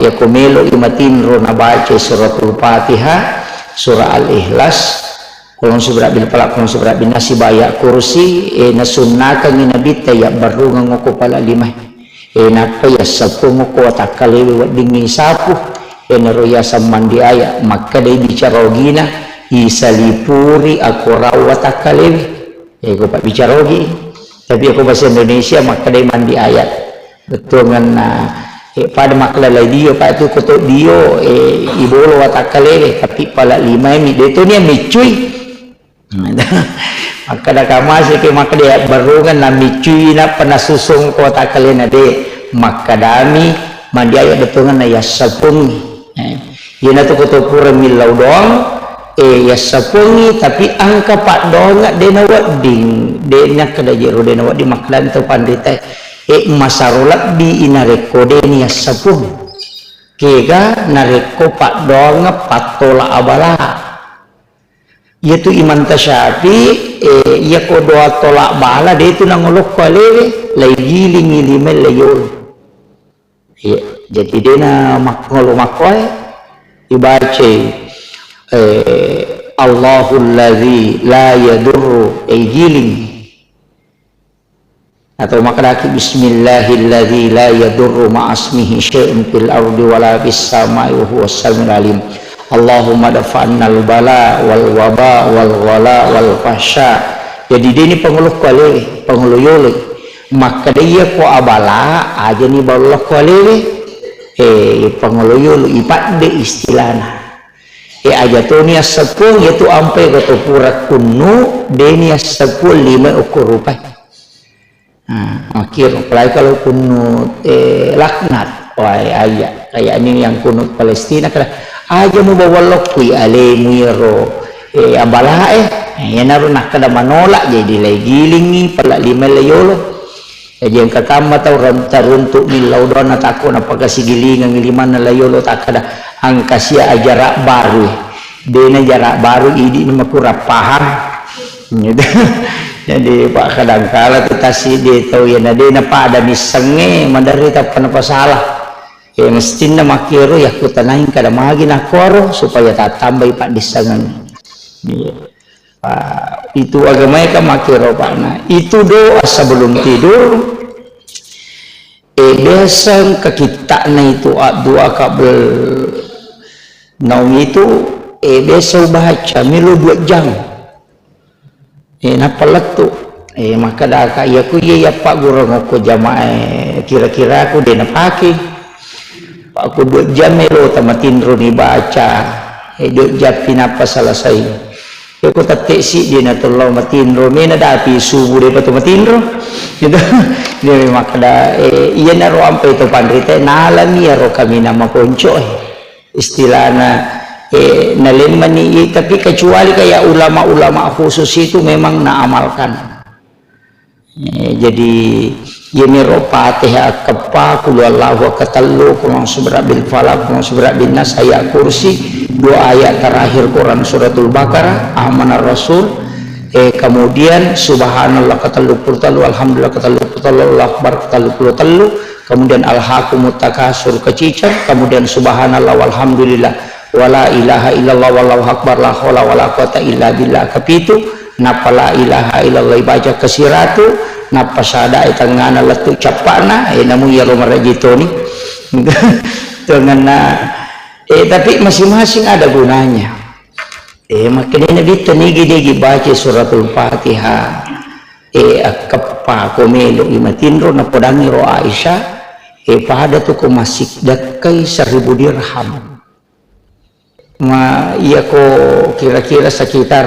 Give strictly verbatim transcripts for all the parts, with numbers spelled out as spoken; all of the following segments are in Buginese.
Iyako melo'i matinro nabaca suratul Fatihah, surah Al-Ikhlas, Qul a'udzu birabbil falaq, Qul a'udzu birabbin nas, sibawa Ayat Kursi, e, nasunnakangngi Nabitta yabbarrungeng okko pala lima. E, nappa yassapung okko watakkalewe weddingngi sapu, e, naro yaseng mandi aya, makkedai bicara ogina, isalipuri akorang watakkalewe. E, ko pabbicara ogi. Tapi ko bahasa Indonesia makkedai mandi ayat. Bettuangenna, e, pada makkelalai dio, Pak, tu koto dio, e, ibolo watakkalewe, tapi pala lima mi, de to nia miccui. Makkeda kamase ke makkeda ya barungan na miccui nappa nasusung ko takkalena de. Makkedami mandi ayat bettuangenna yassapungi. E, iyanatu koto pura millau doang, e, yassapungi, tapi engka paddoangnge de nawedding, de nakkeda jero de nawedding makkedami to panrita, e, masaro lebbi inarekko de ni yassapung. Kega narekko paddoangnge pattola abala. Iyatu Imam Tasyafi, e, iyako doa tolak bala, de tu nangolokko alewe, laigilingi lima laiyolo. Iya, jadi dena makkolo makkoe, ibacai, e, Allahul ladzi la yadurru, e, giling. Atau makkedaki, "Bismillahilladzi la yadurru ma'asmihi syai'un fil ardi wala fis sama'i wa huwas samiul alim. Allahumma dafa'annal bala wal waba wal ghala wal fahsya." Jadi deni pangolokko alewe, pangolo yolo. Makkeda iya ko abala, ajani ballokko alewe, e, pangolo yolo, ipadde istilana. E, aja toni assapuang, iyatu ampai ko to pura kunnu, deni assapuang lima okko rupai. Nah, makkiro, apalagi kalau kunut, eh, laknat. Wah, iya, kayak ini yang kunut Palestina, kada aja mu bawa lokui alemu iyaro, eh, abalae. Nah, iyanaro nakkeda manolak, jadi laigilingi, pala lima layolo. Jadi engka kamma tau ran-, taruntuk millau doang natakko napakasigilingang limanna layolo takkeda angkasia ajarak baru. Dena jarak baru idi ni makurang paham. Gitu. Jadi, Pak, kadangkala tu tassiddi tau iya na de napada missengnge, maderri tappa napasalah. Eh, mestinna makkero yakkutanai kada magi nakkoro supaya tattambai paddissengeng. Iya. Ah, itu agamae kan makkero, Pak. Nah, itu doa sebelum tidur. Eh, biasa engka kitta'na itu, ah, doa kabel naung itu, eh, biasa ubaca melo dua jam. Eh, nappa lettu. Eh, makkedaka, iya ku iya, iya paggurung okko jamaah, eh, kira-kira aku de napake. Pak, ku dua jam melo tamatinro ni baca. Eh, dua jam pi nappa selesai. Iya ku tette siddi na tello matinro, mena dapi subuh de patu matinro. Gitu. Dia makkeda, eh, iya naro ampai to panrita, nalami iyaro kami nama konco, eh. Istilahna, eh, nalemmani, eh, tapi kecuali kayak ulama-ulama khusus itu memang naamalkan. Eh, jadi, iya mero Fatihah akkeppa, Qul huwallahu akkatellu, Qul a'udzu birabbil falaq, Qul a'udzu birabbin nas, Ayat Kursi, dua ayat terakhir Quran Suratul Baqarah, Amanar Rasul, eh, kemudian Subhanallah ketellu puluh tellu, Alhamdulillah ketellu puluh tellu, Allahu Akbar ketellu puluh tellu, kemudian Alhaakumut Takatsur kecicir, kemudian Subhanallah walhamdulillah, wala ilaha illallah wallahu akbar, la haula wala quwata illa billah kepitu, nappa la ilaha illallah ibaca kesiratu, nappa sahadae tengngana lettu cappa'na, eh, namu iyaro maraji toni. Tengenna, eh, tapi masing-masing ada gunanya. Eh, makkedai Nabitta nigi-nigi baca suratul Fatihah, eh, akkeppa ko melo i matinro, napodangi ro Aisyah, eh, pada tu ko massidakkai seribu dirham. Ma, iya ko kira-kira sekitar,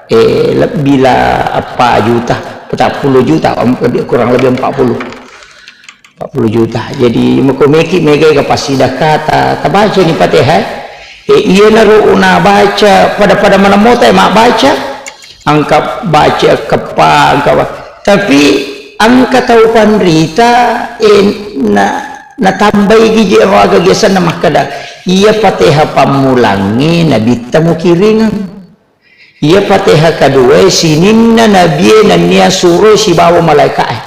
eh, lebbi la eppa juta, empat puluh juta, em, lebih, kurang lebih empat puluh. Empat puluh juta. Jadi, mako meki megai ka passidakkata, tabaca ni Fatihah. E, iyanaro una baca, pada-pada maneng mota, e, mabbaca. Engka baca keppa, engka ba-, tapi engka tau panrita, e, na, natambai giji ro aga gesanna makkeda, iya Fatihah pammulangnge nabitta mukiringeng. Iya Fatihah kaduae sininna nabie nennia suroi sibawa malaeka'e.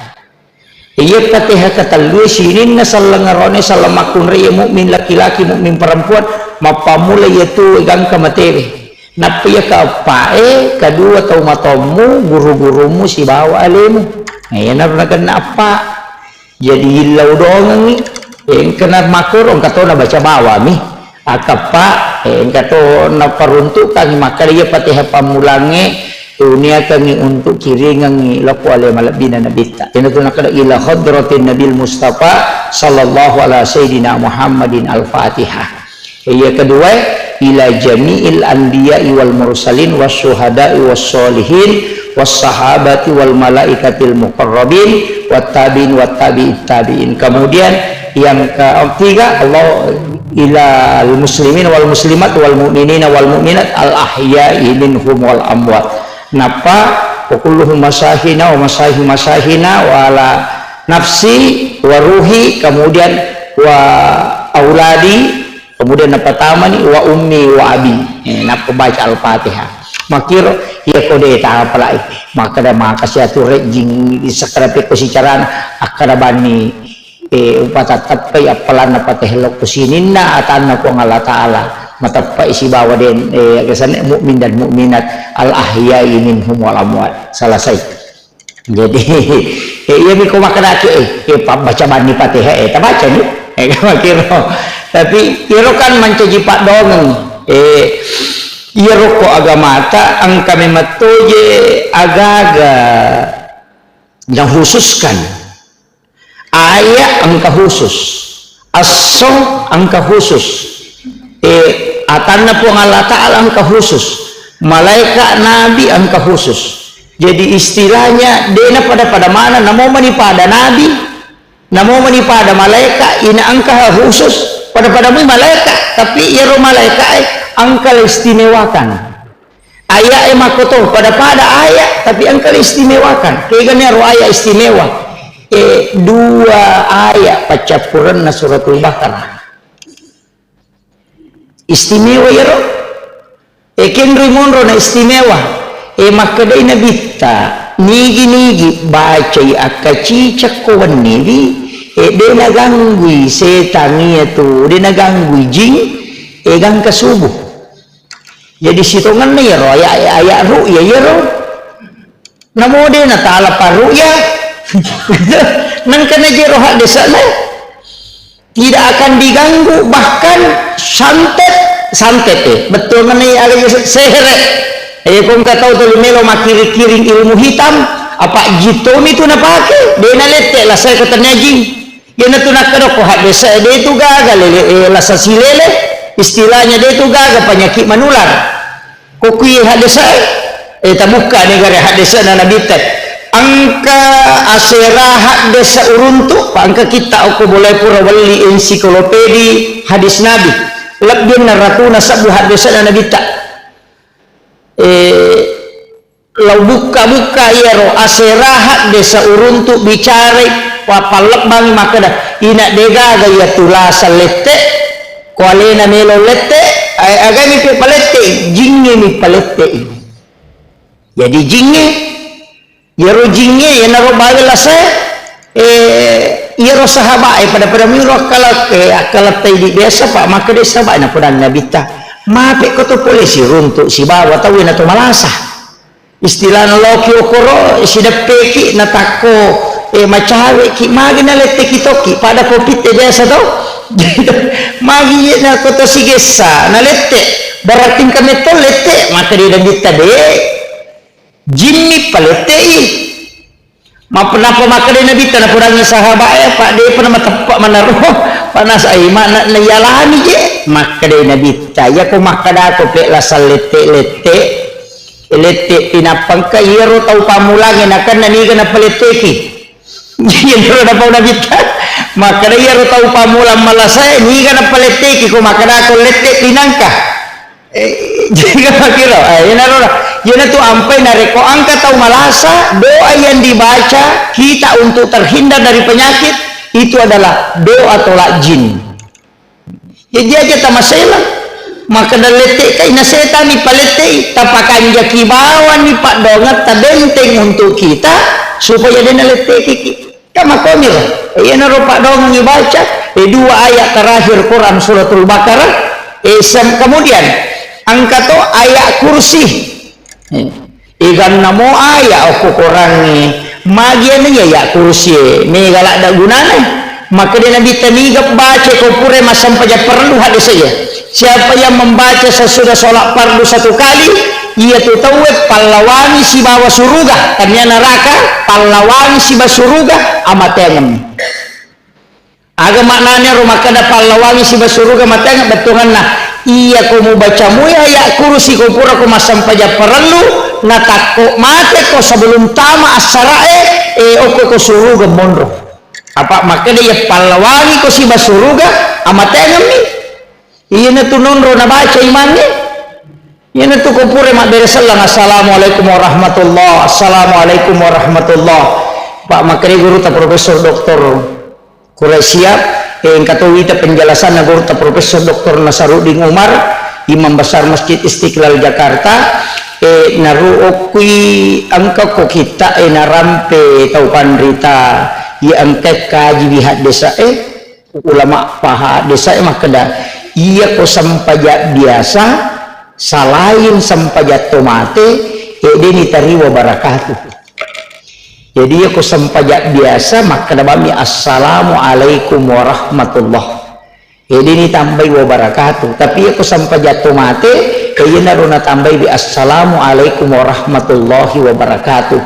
Iya Fatihah katellue sininna selleng arone, selleng makkunrai, iya mukmin laki-laki, mukmin perempuan, mappammula iya tuo gangka matewe. Nappa iya keeppae, kedua tau matommu, guru-gurummu sibawa alemu. Nah, iyanaro nagenna eppa. Jadi illau dongengngi, engkana makkoro, engka to nabaca bawami. Akappa, engka to naparuntukkangngi, makkeda iya Fatihah pammulangnge, uniakangngi untuk kiringengngi lokko ale malebbina Nabitta. Iyanatu nakkeda, "Ila hadratin Nabil Mustafa sallallahu ala sayyidina Muhammadin al-Fatihah." Iya kedua, "Ila jami'il anbiya'i wal mursalin wassyuhada'i wassolihin wassahabati wal malaikatil muqarrabin wattabi'in wattabi'it tabi'in." Kemudian yang ketiga, Allah, "Ilal muslimin wal muslimat wal mu'minina wal mu'minat al ahya'i minhum wal amwat." Nappa, "Wa kulluhum masahina wa masahi masahina wa ala nafsi wa ruhi," kemudian, "wa auladi," kemudian napatamani, "wa ummi wa abi." Eh, nappa baca Al-Fatihah. Makkiro, iya ko de tapalai. Makkeda maka siatu rejjing, sekkeda pekko sicarana, akkeda banni, eh, upatattappai appalanna Fatihah lokko sininna atanna Puang Allah Ta'ala. Mateppai sibawa den, eh, kesanna mukmin dan mukminat, al ahya'i minhum wal amwat. Selesai. Jadi, eh, iya mi ko makkedaki, eh, eh, pabbaca banni Fatihah, eh, tabaca ni. Eh, makkiro. Tapi, iyaro kan mancaji paddongeng. Eh, iyaro ko agamata, engka memang toje agaga nakhususkan. Ayat engka khusus. Esso engka khusus. Eh, atanna Puang Allah Ta'ala engka khusus. Malaika nabi engka khusus. Jadi istilahnya, dena pada-pada mana, namo mani pada nabi, namo mani pada malaika, ina engka khusus, pada-pada mui malaika, tapi iyaro malaika, eh, engka istimewakan. Aya'e makkoto, pada-pada aya, tapi engka istimewakan. Kegana ro aya istimewa. Eh, dua aya paccappurenna Suratul Baqarah. Istimewa iyaro. Eh, kenroi monro na istimewa. Eh, makkedai Nabitta, nigi-nigi bacai akkacicakko wenniwi, eh, de naganggui setang iya tu, de naganggui jing, eh, gangka subuh. Jadi sitongenna iyaro aya-, aya ru'ya iyaro. Namo de natala pa ru'ya. Nengka najero haddese'na. Tidak akan diganggu, bahkan santet, santet, eh. Betul mengenai ada sehere. Eh, kong katau tuli melo makiring-kiring ilmu hitam, apa jitomi tu napake, de nalette, lasai ko tania jing. Iyanatu nakkeda ko haddese, de tu gaga lele, eh, lasa silele, istilahnya de tu gaga penyakit menular. Ko kui haddese, eh, tabukka ni gare haddese na Nabitta. Engka asera haddese uruntu, pa engka kitta okko boleh pura welli ensiklopedi hadis Nabi. Lebbi enam ratus na sebbu haddese na Nabitta. Eh, Lao bukka-bukka iyaro asera haddese uruntu bicarai pa-, pallebbangi makkeda, "Ina degaga iya tulasa lette, ko alena melo lette, a-, agami pe palette, jingnge mi palette." Jadi jingnge, iyaro jingnge, iyanaro bawe lasae, eh, iyaro sahabae pada-pada miro akkala-, eh, akkalattai di biasa, Pak, makkeda sahabae napodanna Nabitta, "Mape ko to pole siruntu sibawa tau na to malasa." Istilahna loki okoro, sideppeki, natakko, eh, macaweki, magi naletteki tokki, pada kopitte biasa to? Magi na koto sigessa, nalette, berarti engka metto lette, maka dia Nabitta de, jimmi palettei. Mappenapa makkeda Nabitta napodangi sahabae, Pak, depa na mateppe manaro, panasai mana naiyalani je, makkeda Nabitta, "Iyako makkedako pe lasang lette-lette, lette pinappangka iyaro tau pammulangnge nakenna niga napaletteki." Iyaro napau Nabitta, makkeda, "Iyaro tau pammulang malasae niga napaletteki ko makkedako lette pinangka." Eh, jadi makkiro, eh, iyanaro, iyanatu ampai narekko engka tau malasa, doa yang dibaca kita untuk terhindar dari penyakit, itu adalah doa tolak jin. Jadi aja tamasela, maka dalettekai na setan ni palettei, tapakanjaki bawani paddoangetta benteng untuk kita, supaya de naletteki ki. Kan makkomi ro. Iyanaro paddoangeng ibaca, eh, dua ayat terakhir Quran Suratul Baqarah, eh, sem-, kemudian engka to ayat kursi. Eh, igannamo ayat okko Qurangnge, magi anu iya ayat kursi e, mega ladda gunana. Makkeda Nabitta, niga baca ko pura massempajang parellu haddese iya. Siapa yang membaca sesudah sholat fardu satu kali, iya tu tauwe pallawangi sibawa suruga, tania neraka, pallawangi sibawa suruga, amateangemmi. Aga maknanya ro makkeda pallawangi sibawa suruga, amateangeng? Bettuanna, iya ko mubaca mui ayat kursi ko pura ko massempajang parellu, natakko mate ko sebelum tama assarae, eh, okko ko suruga monro. Apa makkeda iya pallawangi ko sibawa suruga, amateangemmi. Iyanatu nonro nabaca imangnge. Iyanatu ko pura mabbere selleng, "Assalamualaikum warahmatullah, assalamualaikum warahmatullah." Pak makkeda guruta Profesor Doktor Quraisyah, eh, engka to wita penjelasanna guruta Profesor Doktor Nasaruddin Umar, Imam Besar Masjid Istiqlal Jakarta, eh, naru okkui engka ko kitta, eh, narampe tau panrita, iya engka kaji biha desa, eh, ulama paha desa e makkeda, iya ko sempajang biasa, salain sempajang to mate, e, de' ni tariwa barakatuh. Jadi, iya ko sempajang biasa, makkeda bami, "Assalamualaikum warahmatullah." E, de' ni tambai wabarakatuh. Tapi iya ko sempajang to mate, e, iyanaro natambai bi, "Assalamualaikum warahmatullahi wabarakatuh."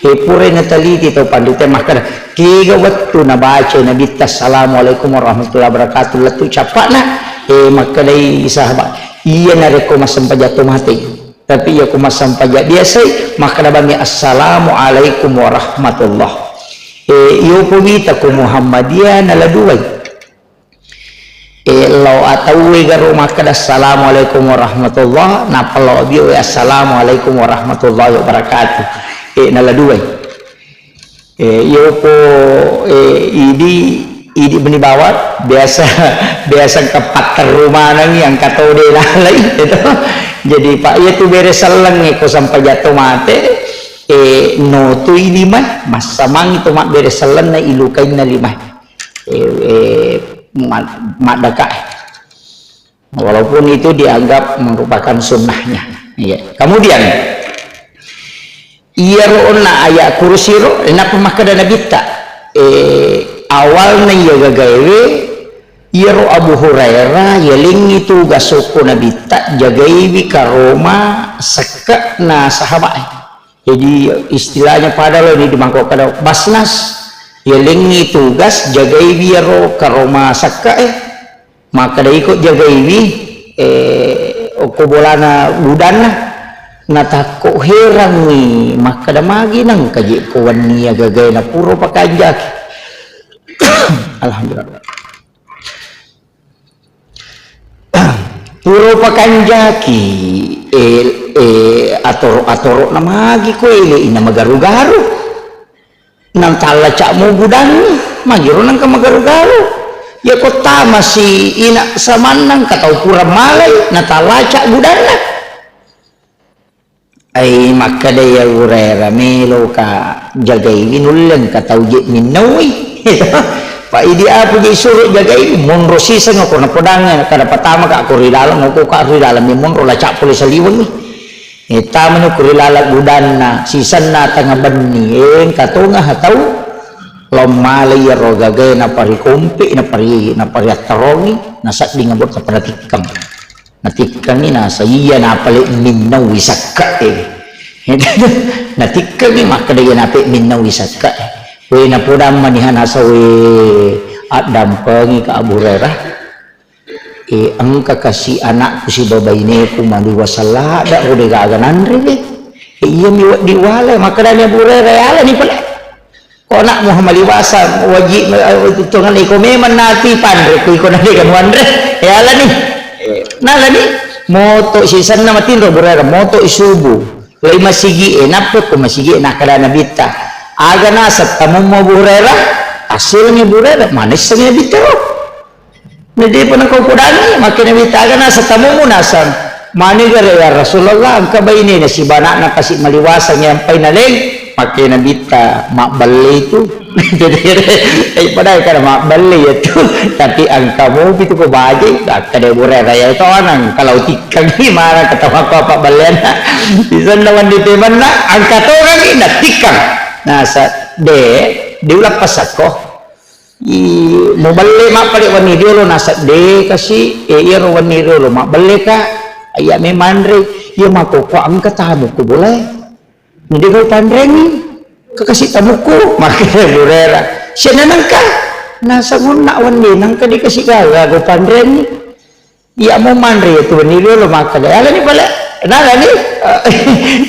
E, purai nateliti tau panrita makkeda, kega wettu nabaca Nabitta, "Assalamualaikum warahmatullahi wabarakatuh," lettu cappa'na, e, makkedai sahabat, "Iya narekko massempajang to mate. Tapi iya ko massempajang biasai, makkeda bami, 'Assalamualaikum warahmatullah.'" E, iyo ko wita ko Muhammadiyah nala duai. E, lao atauwe garo makkeda, "Assalamualaikum warahmatullah," nappa lao abiowe, "Assalamualaikum warahmatullahi wabarakatuh." E, nala duai. E, iyo ko, e, idi, idi meni bawang, biasa, biasa engka patteru manengi, engka to de' nalai, gitu. Jadi, Pak, iya tu bere selleng, e, ko sempajang to mate, e, no tu idi mai, massamangi to mabbere sellenna ilukainna limai. E, e, ma-, maddaka. Walaupun itu dianggap merupakan sunnahnya. Iya. Kemudian, iyaro onna ayat kursi ro, e, nappa makkeda Nabitta, e, awalna iya gagaewe, iyaro Abu Hurairah, yalengngi tugas okko Nabitta, jagaiwi karoma sekke'na sahabat. Jadi, istilahnya pada lo ini di mangkok kada basnas, yalengngi tugas, jagaiwi iyaro karoma sekke'e. Makkeda iko jagaiwi, eh, okko bolana gudanna, natakko herangngi, makkeda magi nengka je ko wenni iya gagae na puro pakanjaki. Alhamdulillah. Puro pakanjaki, eh, eh, atoro-atoro na magi ko ele ina magaru-garu. Nang talla ca'mu gudangngi, magiro nengka magaru-garu. Iya ko tamasi ina samanna engka tau pura malai, na talla ca' gudanna. Ai, makkeda iya Hurairah, "Meloka jagaiwi, nulle engka tau je minnaui." Pa idi apa je suro jagaiwi, monro siseng ko napodangnge, kada patama ka ko ri laleng, ko ka ri laleng mi monro, la ca' pole saliwengngi. E, tamani ko ri laleng gudanna, sisenna tengnga benni, e, engka tonga tau lao malai iyaro gagae naparikompe, napari-, napariattarongi, nasedding abo' tappa natikkeng. Natikkengi nasa iya napale minnaui sekke'e. Natikkengi makkeda iya nape minnaui sekke'e. We napodang maniha nasa we addampengi ka Abu Hurairah. E, engka kasi anakku sibawa baineku maliwasa ladda ro de gaga nanre we. E, iya mi wedding wale, makkedani Abu Hurairah, yalani pale. Ko anakmu maliwasa, wajib, eh, tongenna iko memang nati panre, ko iko na dega muanre, yalani. Nalani, moto sisenna matinro Abu Hurairah, moto i subuh. Lai masigi e, nappa ko masigi e, nakkeda Nabitta, "Aga naseng tamummu Abu Hurairah?" Assileng Abu Hurairah, manesseng Nabitta ro. Na depa nako podangi, makkeda Nabitta, "Aga naseng tamummu?" Naseng, "Manegare ya Rasulullah, engka bainena siba anakna kasi maliwaseng yampai naleng." Makkeda Nabitta, "Mabbelle itu." Jadi, eh, padahal kada mabbelle ya tu. Tapi engka mopi tu ko baje, makkeda Abu Hurairah, "Ya itu anang, kalau tikkang ni mana kata apa belleanna." Di sana wandi temanna, engka tongangi, na tikkang. Nah, sa-, de, diulappa sakko. I, mubelle mappale wenni riolo, naseng de kasi, e, iyaro wenni riolo mabbelle ka, iya me manre, iya makoko engka tamu ko bolae. Nde gau panrengi, ka kasi tamuku, makkeda Abu Hurairah. Siana nengka, naseng onna wenni nengka dikasi gaga gau panrengi. Iya mo manre ya tu wenni riolo makkeda, "Alani pale, nalani."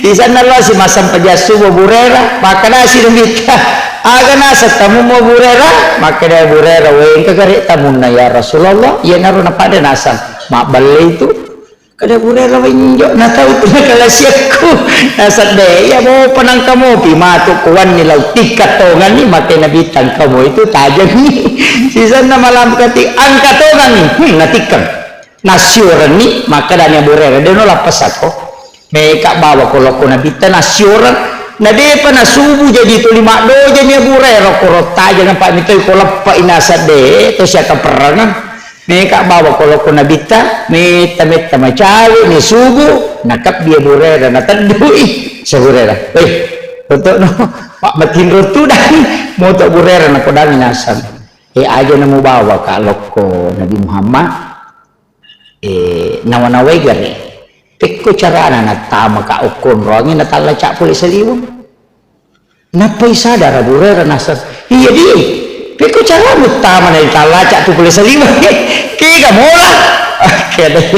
Di sana lo si masang pejassu Abu Hurairah, makkeda si Nabitta, "Aga naseng tamu mo Abu Hurairah?" Makkeda Abu Hurairah, "Wengka gare tamunna ya Rasulullah, iyanaro napada naseng mabbelle itu." Kada Abu Hurairah wenjo, na tau tu nakalasiakku. Naseng de, iya mo panangka mopi matu kuwanni lau tikka tonganni, makkeda Nabitta engka mo itu tajengi. Sisanna malam kati angka tonganni, hmm, natikkang. Nasiorenni, makkedani Abu Hurairah, "Deno lappesakko. Meka bawa ko lokko Nabitta nasioreng." Na depa nasubu jadi tuli maddojani Abu Hurairah, koro tajeng apa mitoi ko leppa inasa de, to siaka perrangan. Meka bawa ko lokko Nabitta, metta-metta macawe ni subu, nakabbi Abu Hurairah, nateddui. Sa Abu Hurairah, "Weh, untuk no, Pak matinro tudang." Moto Abu Hurairah nakodangi naseng. Eh, aja namu bawa ka lokko Nabi Muhammad. Eh, nawa-nawai gare. Pekko carana nattama ka okkonroangi natalla ca pole saliweng. Nappai sadar Abu Hurairah naseng, "Iya di, pekko caramu tama na ditalla ca tu pole saliweng?" Kega mola? Makkedai,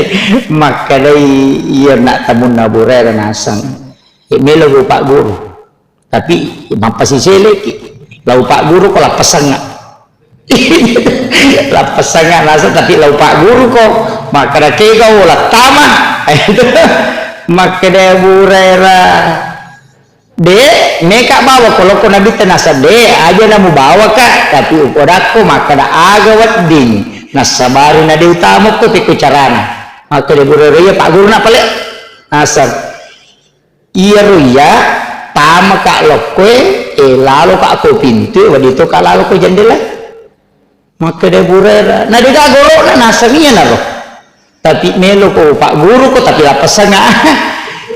makkedai iya na tamunna Abu Hurairah naseng, "Eh, melo gu Pak Guru." Tapi mappasiseleki. Lau Pak Guru ko lappesangnga. Lappesangnga naseng tapi lau Pak Guru ko. Makkeda kega o lattama. Makkeda Abu Hurairah, "De, meka bawa ko lokko Nabitta naseng de, aja namu bawa ka, tapi ukodakko makkeda aga wedding. Nassabari na de utama ko teko carana." Makkeda Abu Hurairah, "Iya Pak Guru na pale." Naseng. Iyaro iya, tamaka lokkoe, eh, laloka ko pintue, wedding toka lalo ko jendela. Makkeda Abu Hurairah, na dega golo'na naseng iyanaro. Tapi melo ko Pak Guru ko, tapi lappesangnga.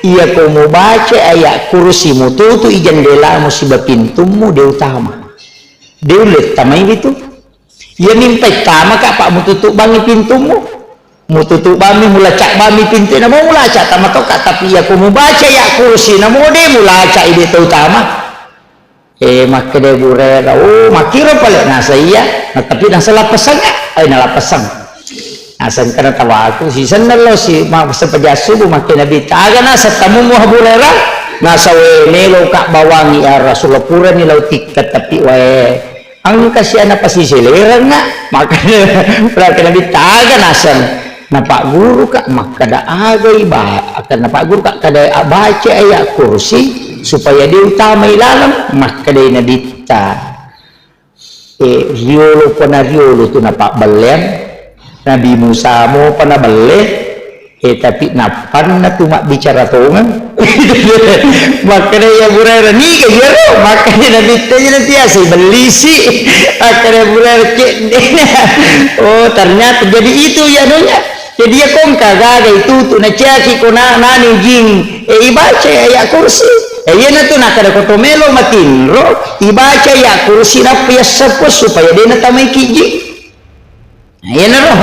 Iya ko mubaca ayat kursi, mututu i jendelamu siba pintummu, de utama. De ulle tamai itu. Iya mimpai tamaka, Pak, mututu bangi pintummu. Mututu bammi, mulaca bammi pintu, namo mulaca tama toka, tapi iya ko mubaca ya kursi, namo de mulaca ide tau tama. Eh, makkeda Abu Hurairah, "Oh, makkiro pale nasa iya, na tapi nasa lappesangnga, ai na lappesang." Nasengkana tawaku, sisenna lo si, ma-, sepejassubu makke Nabi, "Taga nasa tamu mu Abu Hurairah?" Nasa, "We, melo ka bawangi ya Rasulullah, purani lau tikka tapi wae." Engka siana pasiselereng, makkeda, makkeda Nabi, "Taga naseng." Napagguru ka, makkeda, "Agai ba-, akan napagguru ka, kada abaca ayat kursi supaya de utamai laleng." Makkeda Nabitta, eh, riolo pana riolo tu napabbelleang. Nabi Musa mopa nabelle, eh, tapi nappanna tu mabbicara tongeng. Makkeda ya Abu Hurairah, "Niga iyaro?" Makkeda Nabitta, "Jadi tiasa bellisi." Makkeda Abu Hurairah, "Cedde." Oh, ternyata jadi itu ya anunya. Jadi ya kongka gaga itu tu naciaki ko na-, nani jing, eh, ibaca ayat kursi. Eh, iya natu nakkeda ko to melo matinro, ibaca ayat kursi nappa yasseppo supaya de natamaiki jing. Nah, iyanaro.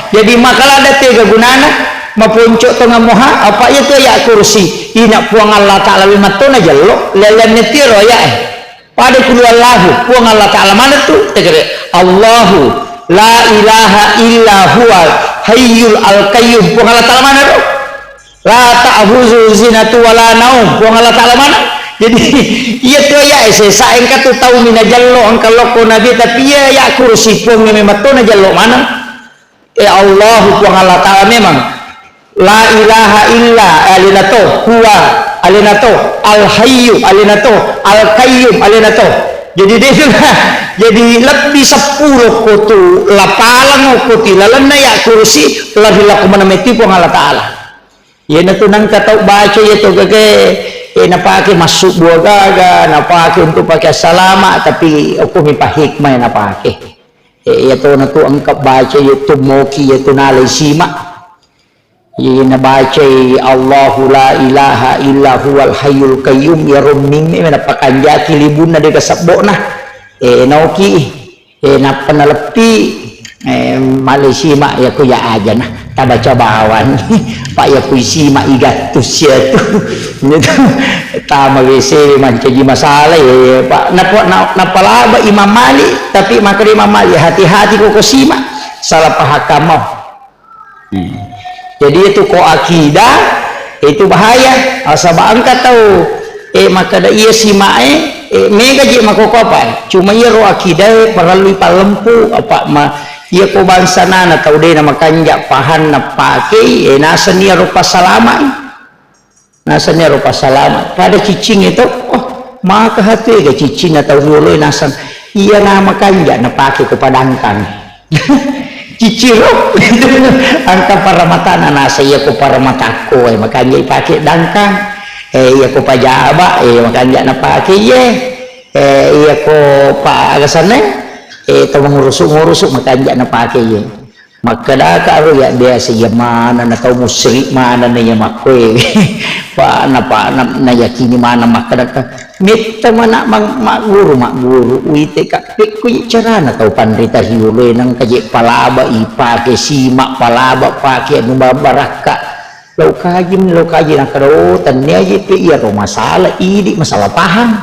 Jadi, makaladda tega gunana maponco tongeng moha, apa iya tu ayat kursi. Ina Puang Allah Ta'ala memang to najello, lalenna tiro ayat e. Pada kulu Allahu, Puang Allah Ta'ala mana tu? Tegere, "Allahu la ilaha illa huwa hayyul al qayyum." Puang Allah Ta'ala mana tu? "La ta'khuzuhu sinatun wa la naum." Puang Allah Ta'ala mana? Jadi, iya tu ayat e, sesa engka tu tau mi najello, engka lokko Nabi, tapi iya ayat kursi Puang memang to najello mana? Eh, Allahu Puang Allah Ta'ala memang. La ilaha illa, eh, alena to, huwa, alena to, al hayyu, alena to, al qayyum, alena to. Jadi, de sudah. Jadi, lebbi seppulo ko tu lapalang ko ti lalenna ayat kursi, lebbi lakko mana meti Puang Allah Ta'ala. Iyanatu nengka tau baca iya to gage, Eh, napake massubbu agaga, napake untuk pake assalama, tapi okko mi pa hikmah yang napake. Eh, iya tona tu engka baca YouTube moki iya tu nalai sima. Iya nabacai Allahu la ilaha illa huwal hayyul qayyum, iya romming mi napakanjaki libunna dega sebbokna. Eh, naoki. Eh, nappa naleppi, eh, malai sima, iya ko iya aja na, tabaca bawang. Pak, iya ko isima igattus iya tu. Tama W C mancaji masalah, eh, Pak. Napa, na-, napalaba Imam Malik, tapi makkeda Imam Malik, hati-hati ko, ko sima, salah paham kamu. Hmm. Jadi itu ko akidah, itu bahaya. Nasaba engka tau, eh, makkeda iya simae, eh, mega je makoko apa. Cuma iya ro akidah parellu palempu apa ma, iya ko bangsa nana tau de na makanja pahanna pakei, eh, naseng iya ro passalama. Naseng iya ro passalama. Pada ciccingnge to, oh, maka hatu ega ciccinna tau rioloe naseng. Iya na makanja napake ko padangkang. Cicciro. Engka paramatana naseng iya ko paramatakko, eh, makanja ipake dangkang. Eh, iya ko pajaba, eh, makanja napake iye. Eh, iya ko pa aga senna, eh, tau ngurusu-ngurusu makanja napake iye. Makkedaka ro iya biasa iya maneng na tau musyrik maneng na iya makkoe. Pa, na, pa, na, nayakini maneng makkedaka, metta mana mang-, magguru, magguru, uite ka, pekko iya carana tau panrita rioloe nengka je palaba ipake sima, palaba pake anu ba-, barakka. Lau kaji, lau kaji nakkeda, oh, tennia je pe iya ro masalah, idi masalah paham.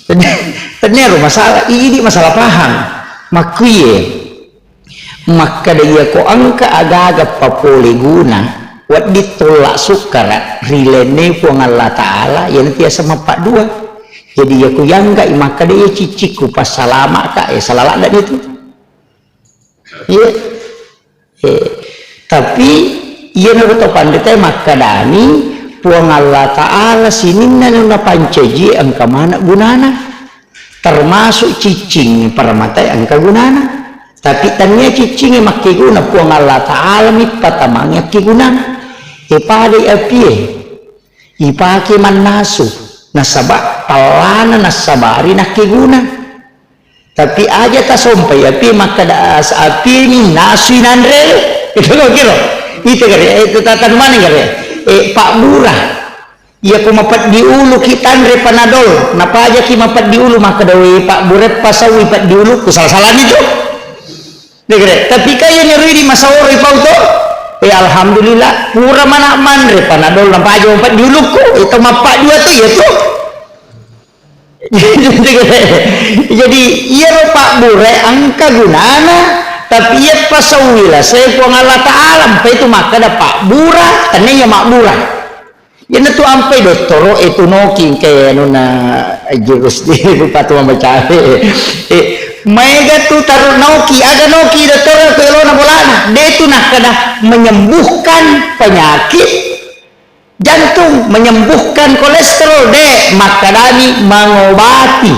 Tennia, tennia ro masalah, idi masalah paham. Makkuiye. Makkeda iya ko engka agaga papole guna, wedding tolla sukkara ri lainna Puang Allah Ta'ala, iyanatu yaseng mappaddua. Jadi iya ko yanggai makkeda iya ciccikku passalama'ka, eh, sala ladda itu. Iya. Eh, tapi iyanaro to panritae makkedani Puang Allah Ta'ala sininna napancaji engka maneng gunana. Termasuk ciccing paramatae engka gunana. Tapi tania ciccingnge makkeguna, Puang Allah Ta'ala mi patamangngi akkegunang. E padai apie, ipake mannasu, nasaba pallana nassabari nakkeguna. Tapi aja tasompai apie makkeda as-, apie mi nasui nanre. Itu kiro. Itu kare, eh, itu tatan mana kare? Eh, Pak Bura. Iya ko mapeddi uluki tanre Panadol, napajaki mapeddi ulu makkeda, "We, Pak Bura, pasaui peddi ulukku." Salah-salani tu. Degre, tapi kaya nyeridi masaoro ipau to. Eh, alhamdulillah, pura mana manre Panadol napaja mapeddi ulukku, itu mappa dua tu iya tu. Jadi, iyaro Pak Bura engka gunana, tapi iya pasaui lasai Puang Allah Ta'ala, mpa itu makkeda Pak Bura, tania iya Mabbura. Iyanatu ampai dottoro e tunoki engka anunna jurus di rupa tu mambacae. Eh, maega tu taru noki, aga noki dottoro ko elona bolana. De tu nakkeda menyembuhkan penyakit jantung, menyembuhkan kolesterol, de, makkedani mangobati.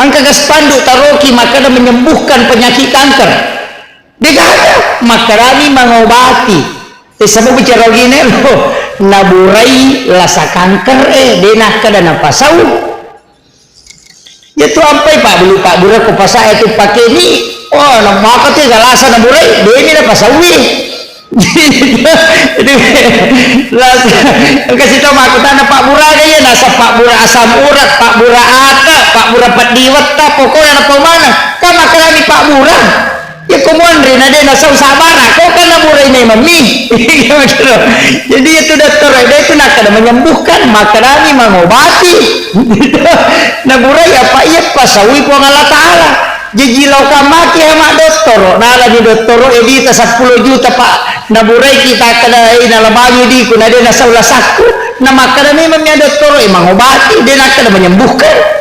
Engka ga spanduk taroki makkeda menyembuhkan penyakit kanker. Degaga, makkedani mangobati. Eh, sebab bicara gini lo, naburai lasa kanker, eh, de nakkeda napasau. Iya tu ampai Pak Bulu, Pak Bura ko pasa itu pakai ni. Oh, na maka tu galasa naburai, de ni napasaui. Jadi, las-, engka sito makkutana Pak Bura ga iya, nasa Pak Bura asam urat, Pak Bura ata, Pak Bura peddi wetta, pokoknya na pau mana. Kan makkedani Pak Bura. Ya ko muanre na de nasau sabara, ko kan naburai memang mi. Jadi itu dokter, de itu nakkeda menyembuhkan, makkedani mangobati. Naburai apa iya pasaui Puang Allah Ta'ala. Jaji lao ka maki ama dottoro, nalani dottoro edita seppulo juta, Pak. Naburai kita kada, eh, nalabangi diku, na de nasau lasakku. Na makkeda memang mi dottoro, eh, mangobati, de nakkeda menyembuhkan.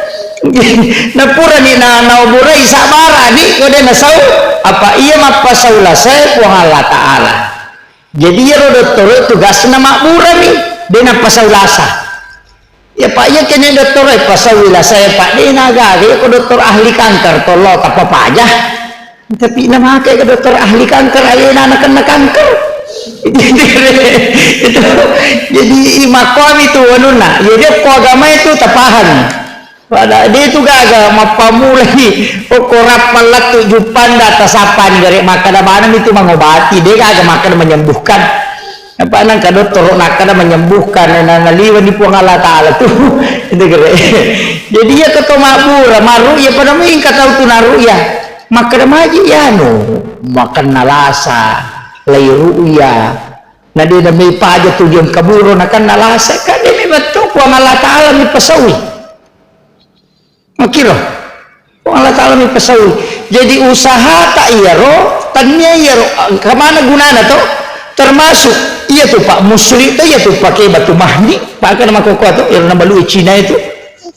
Napurani na, naburai sabara ni, ko de nasau, apa iya mappasau lasai Puang Allah Ta'ala. Jadi iyaro dottoro tugasna mabbura mi, de nappasau lasa. Ya, Pak, iya kene dottoro e pasaui lasa, ya, Pak, de na gaga, ya, ko dokter ahli kanker, tollo tappa paja. Tapi na make ke dokter ahli kanker, alena na kena kanker. Itu, jadi makkuami tu anunna. Jadi ko agama itu tapahami. Pada dia itu gaga mappamulai okko rappa lettu juppanda tasappani gare makkada maneng itu mangobati. Dia gaga makkada menyembuhkan. Apa nang ka dottoro nakkada menyembuhkan na naliwani Puang Allah Taala tu. Itu gare. Jadi iya keto mabbura, maruya pada mingka tau tu naruya. Makkada maji anu, makanna lasa, lai ruya. Na de na mei paja tu diang kaburo nakanna lasa, ka de memang tu Puang Allah Taala mi pasaui. Makkiro. Puang Allah Taala mi pasaui. Jadi usahata iyaro, tania iyaro, kemana gunana to? Termasuk iya tu Pak Musli to, iya tu pakai batu mahni, pakai nama koko to, iyaro nabalui Cina itu.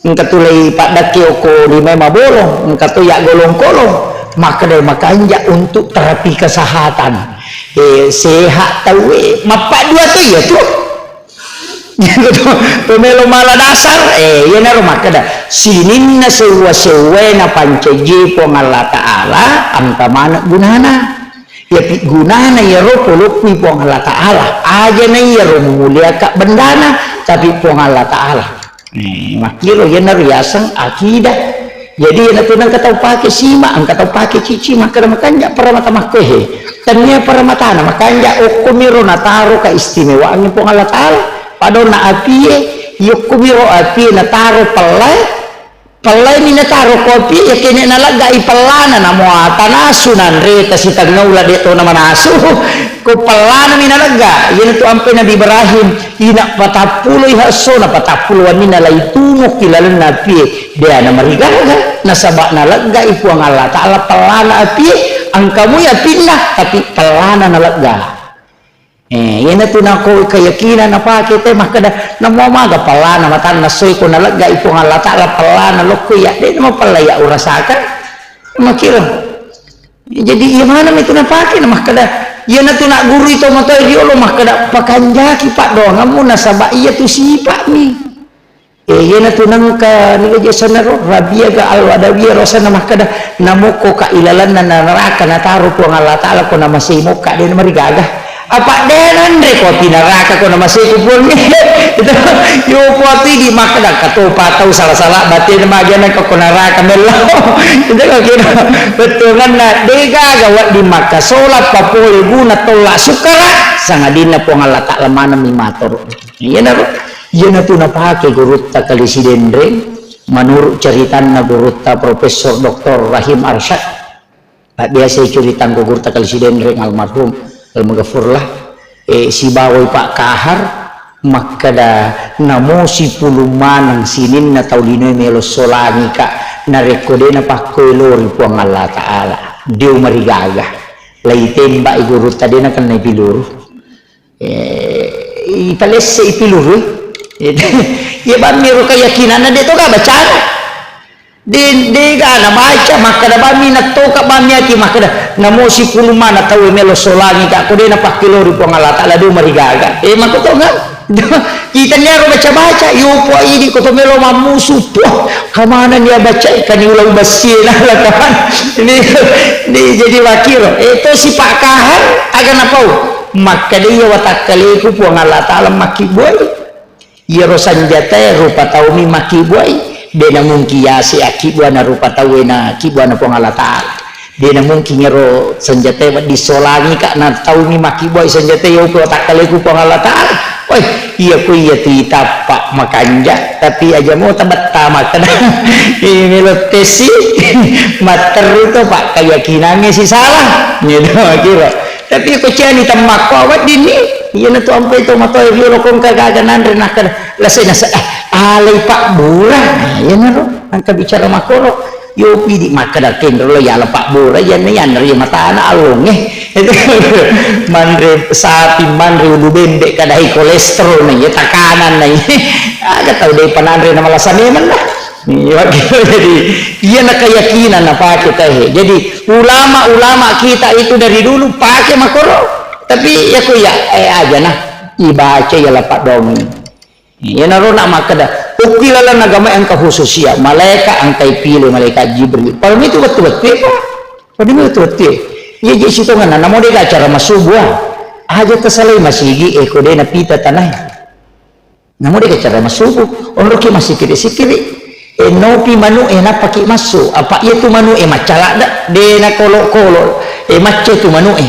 Engka tu lai paddakke okko lima maboro, engka tu ya golong-kolong. Makkeda makanja untuk terapi kesehatan. Eh, sehat tau, eh, mappaddua tu iya tu. Pemelo mala dasar, eh, iyanaro makkeda, sininna sewwa-sewwae napancaji Puang Allah Ta'ala, engka maneng gunana. Iyapi gunana iyaro polokkui Puang Allah Ta'ala. Aja na iyaro mumuliaka bendana, tapi Puang Allah Ta'ala. Eh, makkiro iyanaro riaseng akidah. Jadi, iyanatu engka tau pake sima, engka tau pake cici, makkeda makanja paramata makkohe. Tania paramatana makanja okkomiro nataro keistimewaangnge Puang Allah Ta'ala. Padona apie, yokkomiro apie nataro pellai, pellai mi nataro ko apie, yakene naleggai pellana, namo atanasu nanre tasitengnga ula de tona manasu. Ko pellana mi nalegga, iyanatu ampe Nabi Ibrahim, ina patappuloi hassona, patappulo wanninna laitunokki lalenna apie. Dea namarigaga, nasaba naleggai Puang Allah Ta'ala pellana apie, engkamui apinna, tapi pellana nalegga. Eh, iyanatu nako keyakinan napake te makkeda, namo maga pellana matanna soi ko naleggai Puang Allah Ta'ala pellana lokko iya, de namapella iya urasaka. Makkiro. Jadi iya maneng itu napake na makkeda, iyanatu naggurui to matoa riolo makkeda, pakanjaki paddoangammu nasaba iyatu sipa'mi. Eh, iyanatu nengka niga je sanaro, Rabiaga Al-Adawiyah rosanna makkeda, namokko ka ilalanna naraka nataro Puang Allah Ta'ala ko namasei mokka de namarigaga. Apa de nanre ko api naraka ko namasei ku Puang. Itu yo ko ati di makkeda kato patau salah-salah batin magiana ko naraka mello. Itu ko kira betulanna de gaga wedding makkasola papole guna tolla sukkara sangadinna Puang Allah Ta'ala maneng mi matoro. Iyanaro, iyanatu napake gurutta Kali Sidenreng, menurut ceritanna gurutta Profesor Doktor Rahim Arsyad, biasa ceritangko gurutta Kali Sidenreng almarhum, almaghfurlah, eh, sibawai Pak Kahar, makkeda namo sipulung maneng sininna tau linoe melo solangika, narekko de napakkoelori Puang Allah Ta'ala, de umarigaga, laitembai gurutta de nakennai piluru. Eh, ipalesse ipilurui. Iya bammi ro keyakinanna de toga bacana. De, de ga na baca, makkeda bammi nattoka bammi ati makkeda, namo sipulung mana tau melo solangi ka, ko de napakkilori Puang Allah Ta'ala, de marigaga. Eh, makko toga? Kita niaro baca-baca, yo po idi ko to melo mammusu, po, kamana nia baca, kani ulau bassie na lakaman. Ini, ini jadi wakiro. Eh, to si Pak Kahar, aga napau. Makkeda iya watakkaleku Puang Allah Ta'ala makkibbuai. Iyaro sanjatae rupa taumi makkibbuai, de namungkin yase akkibbuana rupa tauwe na kibbuana Puang Allah Ta'ala. De namungkin iyaro sanjatae wedding solangi ka na taumi makkibbuai sanjatae yoko watakkaleku Puang Allah Ta'ala. Oi, iya ko iya tu itappa makanja, tapi aja mo tabetta makkeda. Ini melo tesi matteru to Pak keyakinannya si salah. Gitu kira. Tapi ko ciani temmakko weddinni, iyanatu ampai to matoa riolo ko engka gaga nanre nakkeda, lasai nasa, eh, alai pabbura. Nah, iyanaro, engka bicara makkoro, yo pidi makkeda kenro lo yala pabbura, iyanna yanre matana alonge. Manre sapi, manre ulu bembe, kadai kolesterol na iya, tekanan na iya. Aga tau dei pananre na malasa memang dah. Iya, jadi, iyana keyakinan napake tahe. Jadi, ulama-ulama kita itu dari dulu pake makoro. Tapi, ya, ku, ya, eh, aja nah, ibaca ya lapak dongeng. Iyanaro nak makkeda, ukki lalang agama engka khususia, malaikat engka ipile, malaikat Jibril. Padahal itu betul-betul apa? Padahal itu betul. Iya, jadi sitongan, namo dega acara masubuh. Aja tasalai masigi e ko de napita tanae. Namo de kecara masubu, onroki masikiri-sikiri. E nopi manu e napaki massu, apa iya tu manu e maccaladda, de nakolo-kolo, e macce tu manu e.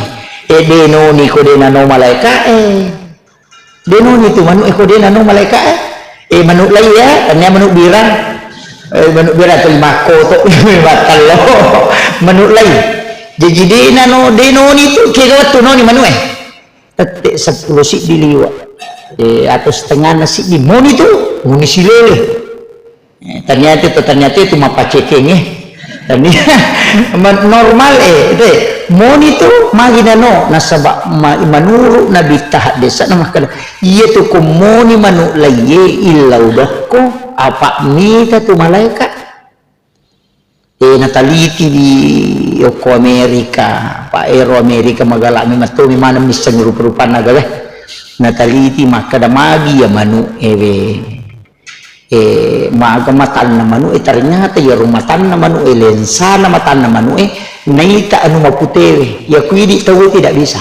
E de noni ko de nano malaika e. De noni tu manu e ko de nano malaika e. E manu lai ya, tania manu birang. E manu birang tu lima koto, battallo. Manu lai. Jaji de nano, de noni tu, kega wettu noni manu e. Tette seppulo siddi liwa. E, atau setengahna siddi. Moni tu, moni silele. E, ternyata itu, ternyata itu mapacekeng e. Ternyata, ma-, normal e, itu e. Moni tu, magi nano, nasaba ma-, menurut Nabi tahaddesa, nama kada. Iya tu ko moni manu laiye illau dokko, apa mita tu malaika. E, nataliti di okko Amerika, pa ero Amerika magala memang to memang missengi rupa-rupanna gaga. Nataliti makkeda magi ya manu ewe. E, maga matanna manu e, ternyata ya ro matanna manu e, lensana matanna manu e, naita anu maputewe. Ya kuidi tau tidak bisa.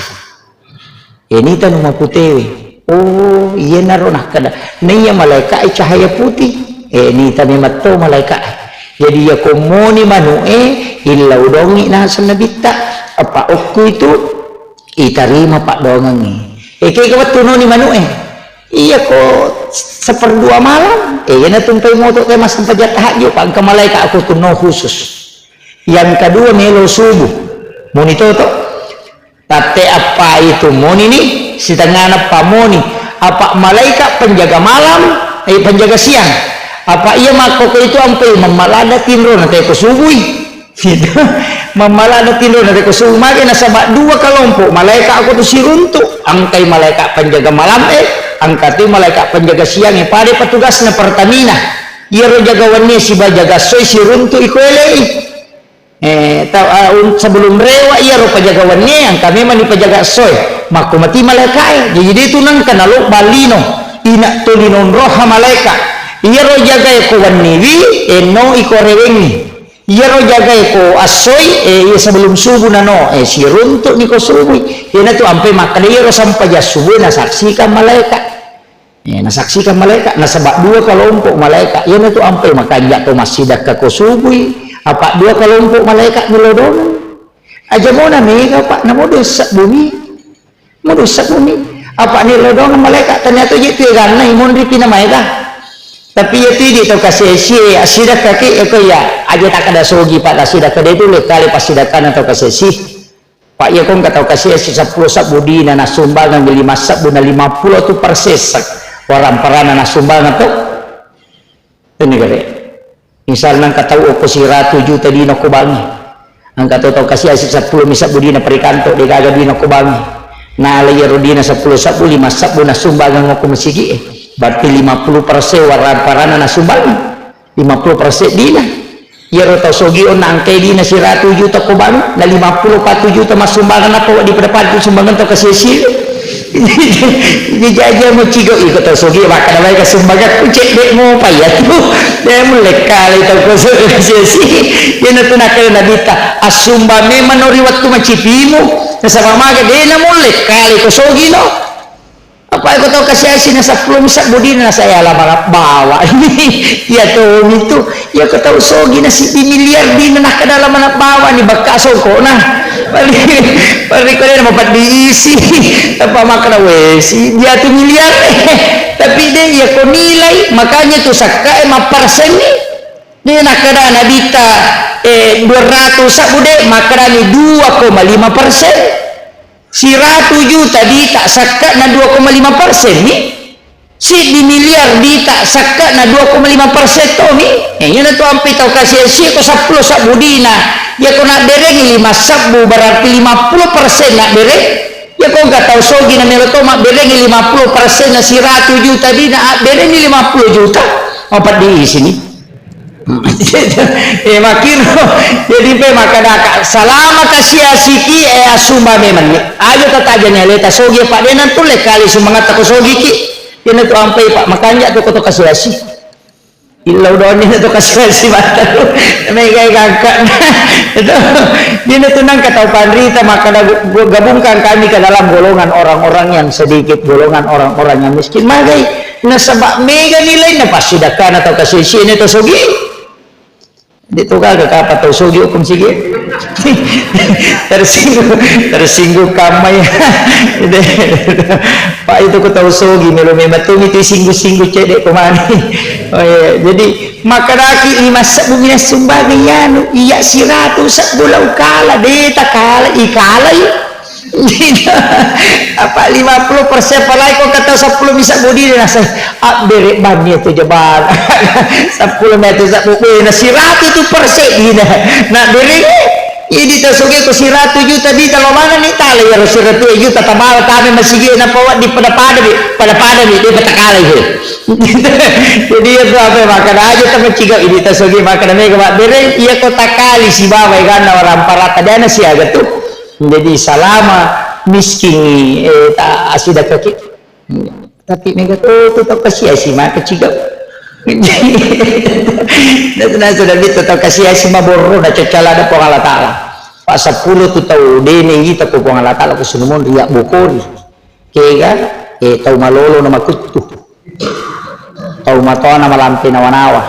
E, nita nu maputewe. Oh, iyanaro nakkeda. Naiya malaika e cahaya putih. E, nita memang to malaika e. Jadi, iya ko moni manu e, illau dongi naseng nabitta. Apa okku itu, itarima paddoangengngi. E, kega wettu noni manu e. Iya ko seperdua malam. E, iyana tumpai moto te massempajang tahajud. Pangka malaika aku tu no khusus. Yang kedua melo subuh. Moni toto. Tatte appai tu moni ni, sitengana pa moni. Apa malaika penjaga malam, eh, penjaga siang. Apa iya makkoko itu ampai mammalada tinro na teko subui. Gitu. Mammalada tinro na teko subuh mage nasaba dua kelompok malaika aku tu siruntu. Angkai malaika penjaga malam eh, angkatui malaika penjaga siang eh. Pada petugasna Pertamina. Iyaro jaga wenni siba jaga soi siruntu iko elei. Eh, ta-, ah, un-, sebelum rewa iyaro pajaga wennie, engka memang ni pajaga soe. Makko mati malaikae. Jadi, de tu nengka nalobba lino. Ina tuli nonroha malaika. Iyaro jagae ko wenniwi, eh, no iko rewengi. Iyaro jagae ko assoi, eh, iya sebelum subuh nano, eh, siruntuk ni ko subui. Iyana tu ampe makkeda iyaro sempajang subuh nasaksikan malaika. Eh, nasaksikan malaika, nasaba dua kelompok malaika. Iyana tu ampai makanja to massidakka ko subui, apa dua kelompok malaika nilodong. Aja mona mega, Pak, namo dua sebbu mi. Mo dua sebbu mi. Apa nilodong malaika, ternyata je tu ganna imonri pina maega. Tapi ya tu di to kasesi, asidakka ke, ya ko ya, aja tak ada sogi, Pak, asidakka de tu le kali pasidakkana to kasesi. Pak, iya ko engka tau kasiasi seppulo sebbu dina nassumbangeng lima sebbu na lima puluh tu persen warang parana nassumbangeng to. Ini gare. Misalna engka tau okko siratu juta dina ko bangi. Engka tau, tau kasiasi seppulo mi sebbu dina perikanto de gaga dina ko bangi. Nala iyaro dina seppulo sebbu, lima sebbu nassumbangeng okko masigi e. Berarti lima puluh persen warang parana nassumbangeng. Lima puluh persen dina. Iyaro tau sogi onna angkai dina siratu juta ko bank, na lima puluh patu juta massumbangan apa wedding pada patu sumbangan tau kasiasi. Ini jaja mo cigo iko tau sogi makkada bae ka sumbangan ku cedde mo pa iya tu. De mulle kale tau ko sogi kasiasi. Iyana tu nakkeda Nabitta, assumbang memang no ri wettu macipimu. Nasaba maga de na mulle kale ko sogi no. Apa ko tau kasiasi na seppulo mi sebbu dina na saya lama bawa. Iya to mi tu. Iya ko tau sogi na siddi miliar dina na kada lama na bawa ni bakka songko na. Pari, pari ko na mapeddi isi. Apa makkada wesi dia tu miliar. Tapi de iya ko nilai makanya tu sakka e mappersen ni. Ni na kada Nabitta, eh, dua ratus sebbu de makkada ni dua koma lima persen. Siratu juta dita sakke'na dua koma lima persen mi, siddi miliar dita sakke'na dua koma lima persen to mi. Eh, iyana tu ampe tau kasiasi ko seppulo sebbu dina. Iya ko nabberengi lima sebbu berarti lima puluh persen nabbere. Iya ko engka tau sogi na melo to mabberengi lima puluh persen na siratu juta dina, abberengi lima puluh juta. Apa di sini? Eh, makkiro. Jadi, pe makkadaka, salama kasiasiki, eh, assumba memang ni. Aja tatajani aleta sogi, Pak, de nantulle kali sumbangatta ko sogiki. Iyana tu ampai, Pak, makanja tu ko to kasiasi. Illau doni na to kasi-kasi mata tu. Megai gangka. Itu. Dina tu nangka tau panrita, maka gabungkan kami ke dalam golongan orang-orang yang sedikit, golongan orang-orang yang miskin. Magai nasaba mega nilai na pasti dakana tau kasi-kasi ini to sogi. Di tu gaga kapa tau sogi hukum sigi. Tersinggung, tersinggung kamai. Pak itu ku tau sogi melo memang tu itu singgung-singgung cedek kemana. Oh iya, jadi Makkedaki, "Lima sebbu minassumbangeng iyanu, iya siratu sebbu lau kala, de takala, ikala i." Apa lima puluh persen palai ko kata seppulo mi sebbu dina nasa abbere banni tu jebana. Seppulo mi tu sebbu, eh, na siratu tu persen dina. Na bere Idi tau soge ko siratu juta dita lo mana ni tala iyaro siratu juta tabala tame masigi na pawa di pada-pada mi, pada-pada mi, de patakala i. Jadi iya tu apa makkeda aja tama ciga idi tau soge makkeda mega mabbere iya ko takali sibawa eganna orang parata dana siaga tu. Jadi salama miskin eh ta asida kaki. Tapi mega to tu tau kasiasi maka ciga. Nah, sudah itu tau kasiasi maborro na cocala ada Puang Allah Taala. Pak seppulo tu tau dene ita ko Puang Allah Taala ko sunumon riak bokori. Kega eh tau malolo na makuttu. Tau matona malampe nawa-nawa.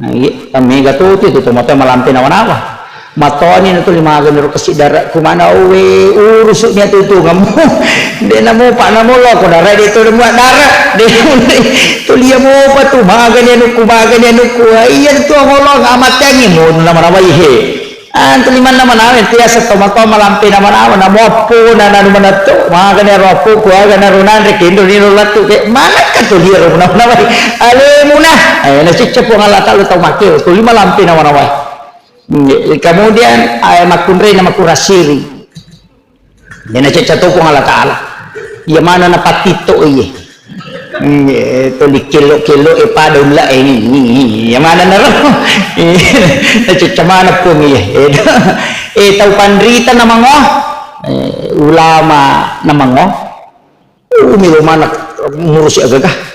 Nah, iya, mega to tu itu to mato malampe nawa-nawa. Matoni na tuli magani ro kasi dara kumana owe urusu ni atutungamu. De namo pa namo lo ko dara de to mua dara. De tuli mo pa tu magani anuku magani anuku. Ah, iya tu ngolo amatangi mo na manawai he. Ah, tuli manna manawa tiasa to mato malampe na manawa na mo appo na nanu manatto magani ro appo ku aga na ro nanre kendo ni ro latu ke mana ka to dia ro na manawai. Alemuna. Eh, na cicca Puang Allah Taala tau make, tuli malampe na manawai. Nggih, kemudian, eh, makkunrai na makurasiri. Dena cecca to Puang Allah Taala. Iya mana na patitto iye. Nggih, to dikello-kello e pada ulla e ni, ni, ni. Iya mana na ro. Na cecca mana Puang iye. Eh, eh, tau panrita na mango. Eh, ulama na mango. Umi lo mana ngurusi agaga.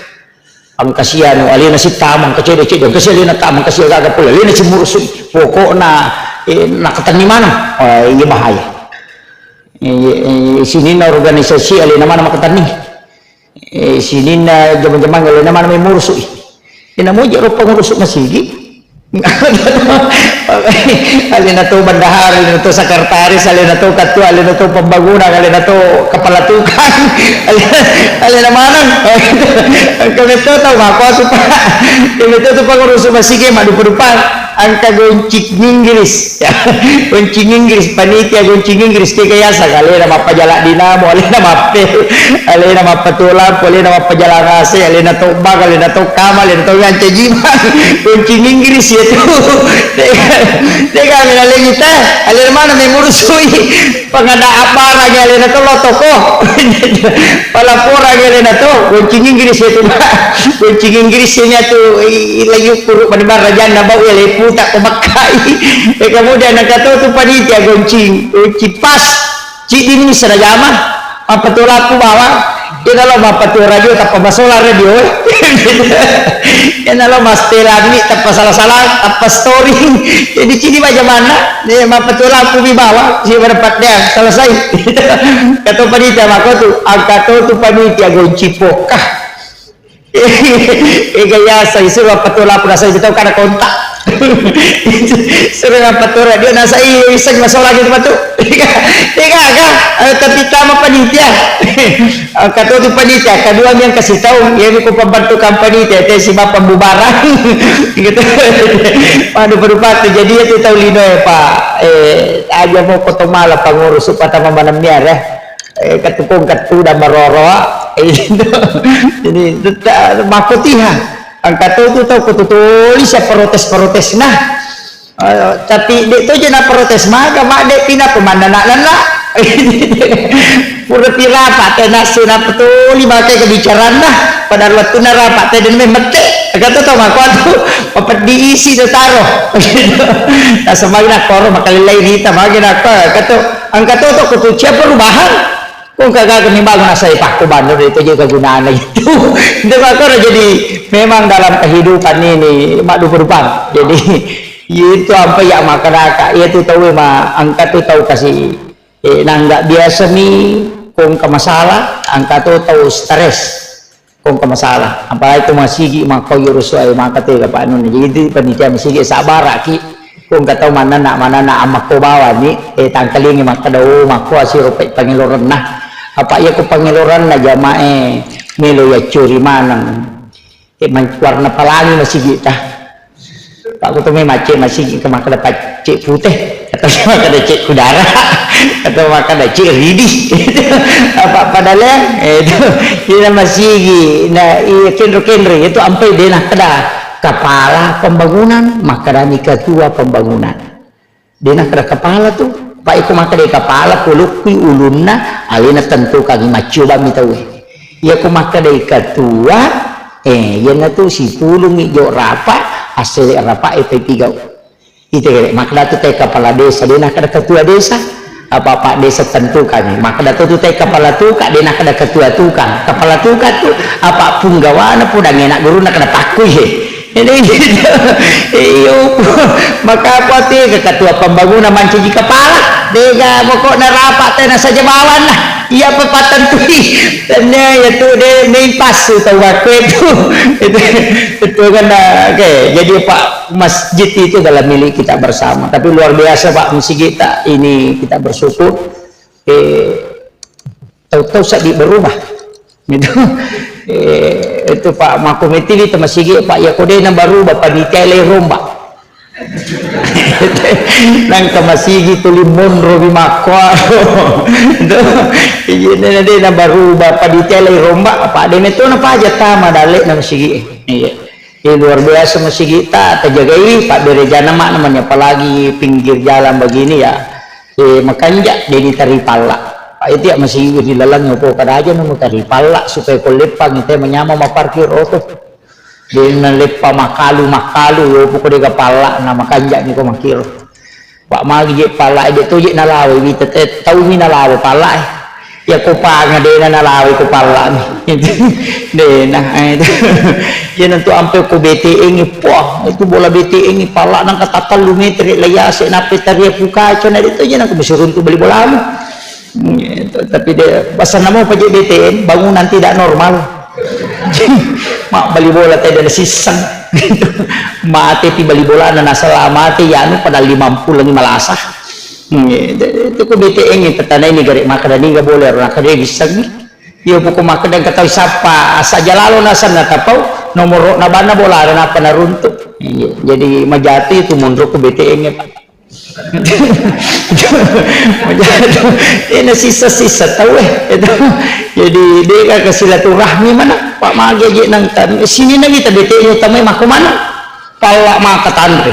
Angkasianu alena sitama angka cede-cede angkasi alena tama angkasi aga-aga pole alena simurusu pokokna eh, nakatenni mana. Oh, iya bahaya. Eh, eh, sininna organisasi alena mana makatenni. Eh, sininna jama-jamang alena mana memurusui. Ina moja ro pengurus masigi. Alena to bendahara, alena to sekretaris, alena to ketua, alena to pembangunan, alena to kepala tukang, alena, alena maneng. Engka metto tau makkuasu, Pak. Iya metto tu pengurus masigi maddupa-dupa. Engka goncing Inggris. Goncing Inggris, panitia goncing Inggris, kega yaseng, alena mappajala dinamo, alena mappe, alena mappatuo lampu, alena mappajala A C, alena tobbang, alena tokkama, alena to nganca jimang. Goncing Inggris iya tu. Tega, tega mena lagi teh, alena mana mengurusui. Pengada abbarang alena to lo toko. Palaporang alena to, goncing Inggris iya tu, Pak. Goncing Inggris iya tu, i, i, lagi ukuru pada barajanna bau iya leputa ko makkai. Eh, kemudian nakato tu panitia goncing, goncing pas. Ciddi ni serajama, apa tu lapu bawang. Iya nalo mappatuo radio tappa masola radio. Iya nalo mastelami tappa sala-sala tappa storing. Jadi cidi majamanna, iya mappatuo lampu mi bawang, si pada paddeang, selesai. Kato panitia makotu, angkato tu panitia gonci pokka. Ega yaseng suro mappatuo lampu nasai tau kana kontak. Suro mappatuo radio nasai iseng masola gitu matu. Ega aga, eh, tapi tama panitia. Engka to tu panitia, kedua mi engka sitaung, iya mi ko pembentukan panitia, te si mappembubaran. Gitu. Waduh, pada patu jadi itu tau lino ya, Pak. Eh, aja mau koto mala pengurus supaya tama maneng miara. Eh, ketukung ketu dan maroro. Eh, gitu. Jadi, teta-, makkotiha. Engka to tu tau ko tutuli sia protes-protes nah. Eh, tapi de' to je na protes maka, mak de' pina pemanna nak nana. Pura pi rapat te nassu na petuli maka kebicaraan nah. Pada waktu na rapat te dan memete. Kata to maka tu pepedi isi tu taro. Nah, semai na koro maka lelai rita maka na koro. Kata angka to to kutu cia perubahan. Kong kagak ni bangun asai pakko bantu itu juga gunanya itu. Itu makanya jadi memang dalam kehidupan ini mak dupa-dupa. Jadi itu apa ya makan kak, itu tahu ma angkat tu tahu kasih, eh, nang nggak biasa mi kong ke masalah, angkat tu tahu stres. Kong ke masalah. Apalagi tu masigi makko yuru suai maka tega panun. Jadi itu panitia masigi sabaraki. Kong ke tau manana, manana amakko bawani, eh, tangkalingi makkeda, "Oh, makko asiro pe pangelorenna." Apa iya ko pangelorenna jamae melo ya curi maneng. Eh, man-, warna pelangi masigi ta. Pak, ko to me macce masigi ke makkeda pacce pute, atau makkeda cek kudara, atau makkeda cek ridi. Apa padahal, eh, itu, ina masigi, na, iya kenro-kenro, itu ampe dena keda kepala pembangunan, makkeda ni ketua pembangunan. Dena keda kepala tu, Pak, iko makkeda kepala, polokkui ulunna, alena tentukangi maccoba mi tauwe. Iya ko makkeda ketua, eh, iyanatu sipulungi jo rapa, assele rapa e pepigau. Ite kere, makkeda tu te kepala desa, dena keda ketua desa, apa-apa desa tentukangi. Makkeda tu, tu te kepala tukang, dena keda ketua tukang. Kepala tukang tu, apa punggawana pudang enak guruna keda pakkui he. Jadi gitu. Iyo, maka apa te ke ketua pembangunan mancaji kepala, dega pokokna rapat tena saja bawanna. Iya apa patentui. Tanya ya tu de, de pas tu waktu itu. Itu, itu kan, eh, oke. Jadi Pak, masjid itu adalah milik kita bersama. Tapi luar biasa Pak, masjid kita ini kita bersyukur. Eh, tahu-tahu seddi berubah. Gitu. Eh, itu Pak, makomiti di masigi Pak, ya kodena berubah panitia le rombak. Nang ke masigi tuli monro di makko. Itu. Iya, dena, dena berubah panitia le rombak, apa de metona paja tama dalle na masigi. Iya. Eh, luar biasa masigita, tajagai, pabberejana makna mani, apalagi pinggir jalan begini ya. Eh, makanja, deni tari palla. Pak, itu ya masigi di lalang, opo kadaja no tari palla, supaya ko leppang, ite manyama maparkir oto. Deni na leppa makalu, makalu, yopo ko dega palla, na makanja ni ko makiro. Pak magi je pala je to je nalawe wita te tau mi nalawe pala e. Ya ko panga dena nalawe ko pala mi. Dena, eh, itu. Ya nantu ampe ko B T N e, poh, itu bola B T N e pala nang kata tellu meter la yase nape taria pukaco na itu je nang ko bisa runtu bali bolamu. Gitu. Tapi dia, pasal nama P J B T N, bangunan tidak normal. Mak bali bola tidak ada sisang. Mate pi bali bola na nasala mate ya anu pada lima puluh lagi malasa. Gitu. Itu ku B T N yang pertanda ini gare maka dan ini gak boleh orang kerja bisa ni. Iya pokok maka dan ketahui siapa asal jalalo nasan na tapau nomor na bana bola ada apa naruntuk. Iya. Jadi majati itu mundur ke B T N ya Pak. Ena sisa-sisa tau eh. Itu. Jadi, deka ke silaturahmi mana? Pak magi aja nang tan. Sini na kita B T N utama mako mana? Pala maka tanre.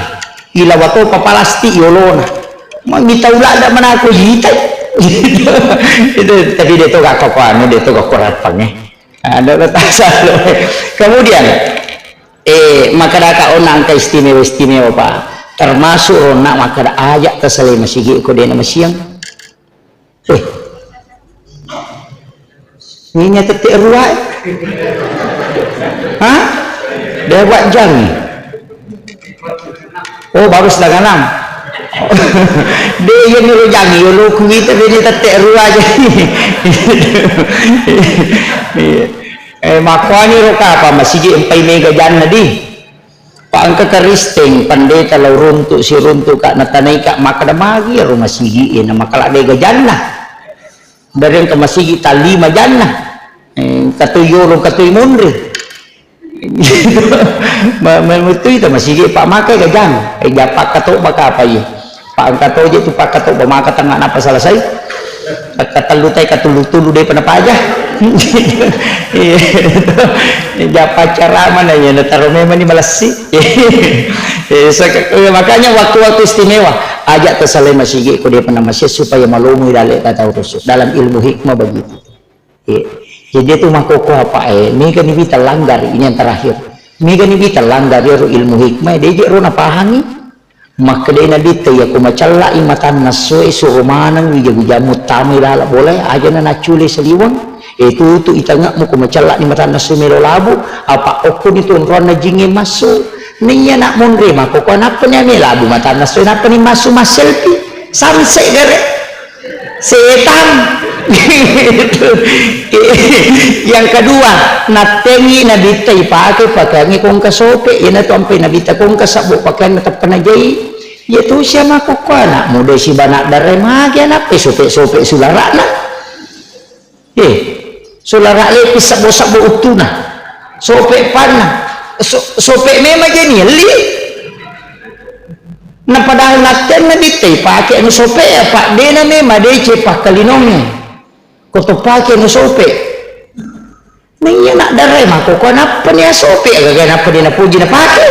Ila wato pa palasti yolona. Ma mita ulada mana aku jita. Itu, tapi dia tu gak kekuatan, dia tu gak kurang eh. Ada kata salah. Kemudian, Eh, makkadaka onna engka istimewa-istimewa, Pak. Termasuk ronna makkada aja tasalai masigi ko dena masiang. Eh. Ninya tette rua, eh? Hah? Dua jam. Oh, baru setengah enam. De, iya ni rujang, iyo lo kuwita de ni tette rua aja. Iya. Eh, makkuani ro kapa masigi empai mega janna di. Pa engka Kristen pendeta lao runtu siruntu ka natanai ka makkada magi ro masigi e na makala de gajanna. Dari engka masigi tallima janna. Eh, katoi yolo katoi monri. Ma-, ma-, metui ta masigi pa makai gajang. Eh, ja pakkatobba kapa iya. Pa engka toje tu pakkatobba maka tengnga napa selesai. Katellu tai katullu-tullu de pa napaja. Iya. Ja paccarama na iya nataro memang ni malessi. Eh, sek-, eh, makanya waktu-waktu istimewa aja tasalai masigi ko de pa na masigi supaya malomo dalle kata rusu. Dalam ilmu hikmah begitu. Iya. Jadi itu makkokkoe apa, eh, mega ni wita langgar, ini yang terakhir. Mega ni wita langgar iyaro ilmu hikmah, de je ro napahangi. Makkedai Nabitta, "Iyako macella'i matanna essoe, suro maneng wija-wijamu tamai laleng bolae, ajana naccule saliweng, e, tutu'i tange'mu ko macella'i matanna essoe melo labu, apa okkoni tu onroanna jingnge massu." Naiya nak monre makkokkoe, nappani ame labu matanna essoe, nappani massu masselfie, sunset gare. Setan. Yang kedua, nattengngi Nabitta ipake pakeangnge ko engka sope, iyanatu ampai Nabitta ko engka sabbo pakeanna teppa najai. Iyatu sia makkokkoe anak muda sibawa anak darae magi anakku sope-sope sulara'na. Eh, sulara' lepi sabbo-sabbo uttuna. Sope panna. So-, sope memang jadi elli. Na padahal nattenna Nabitta ipake anu sope, apa' dena memang madeceng pakkalinongnge. Ko to pake anu sope. Naiya nak darae makkokkoe nappani asope, agaga nappani napuji napake.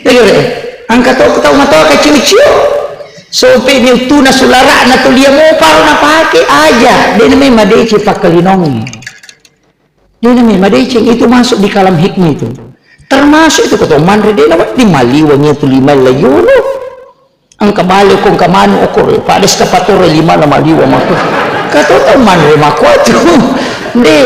Dengar, eh. Engka to tau matoa kaciu-ciu. Sope ni uttuna sulara'na tu lia moparo napake aja. Dena memang madeceng pakkalinongnge. Dena memang madeceng, itu masuk di kalam hikmah itu. Termasuk itu ko to manre dena wedding maliweng itu lima layolo. Engka bale ko engka manu okoro, pada eskavator lima na maliweng mako. Kato to manre mako tu. De.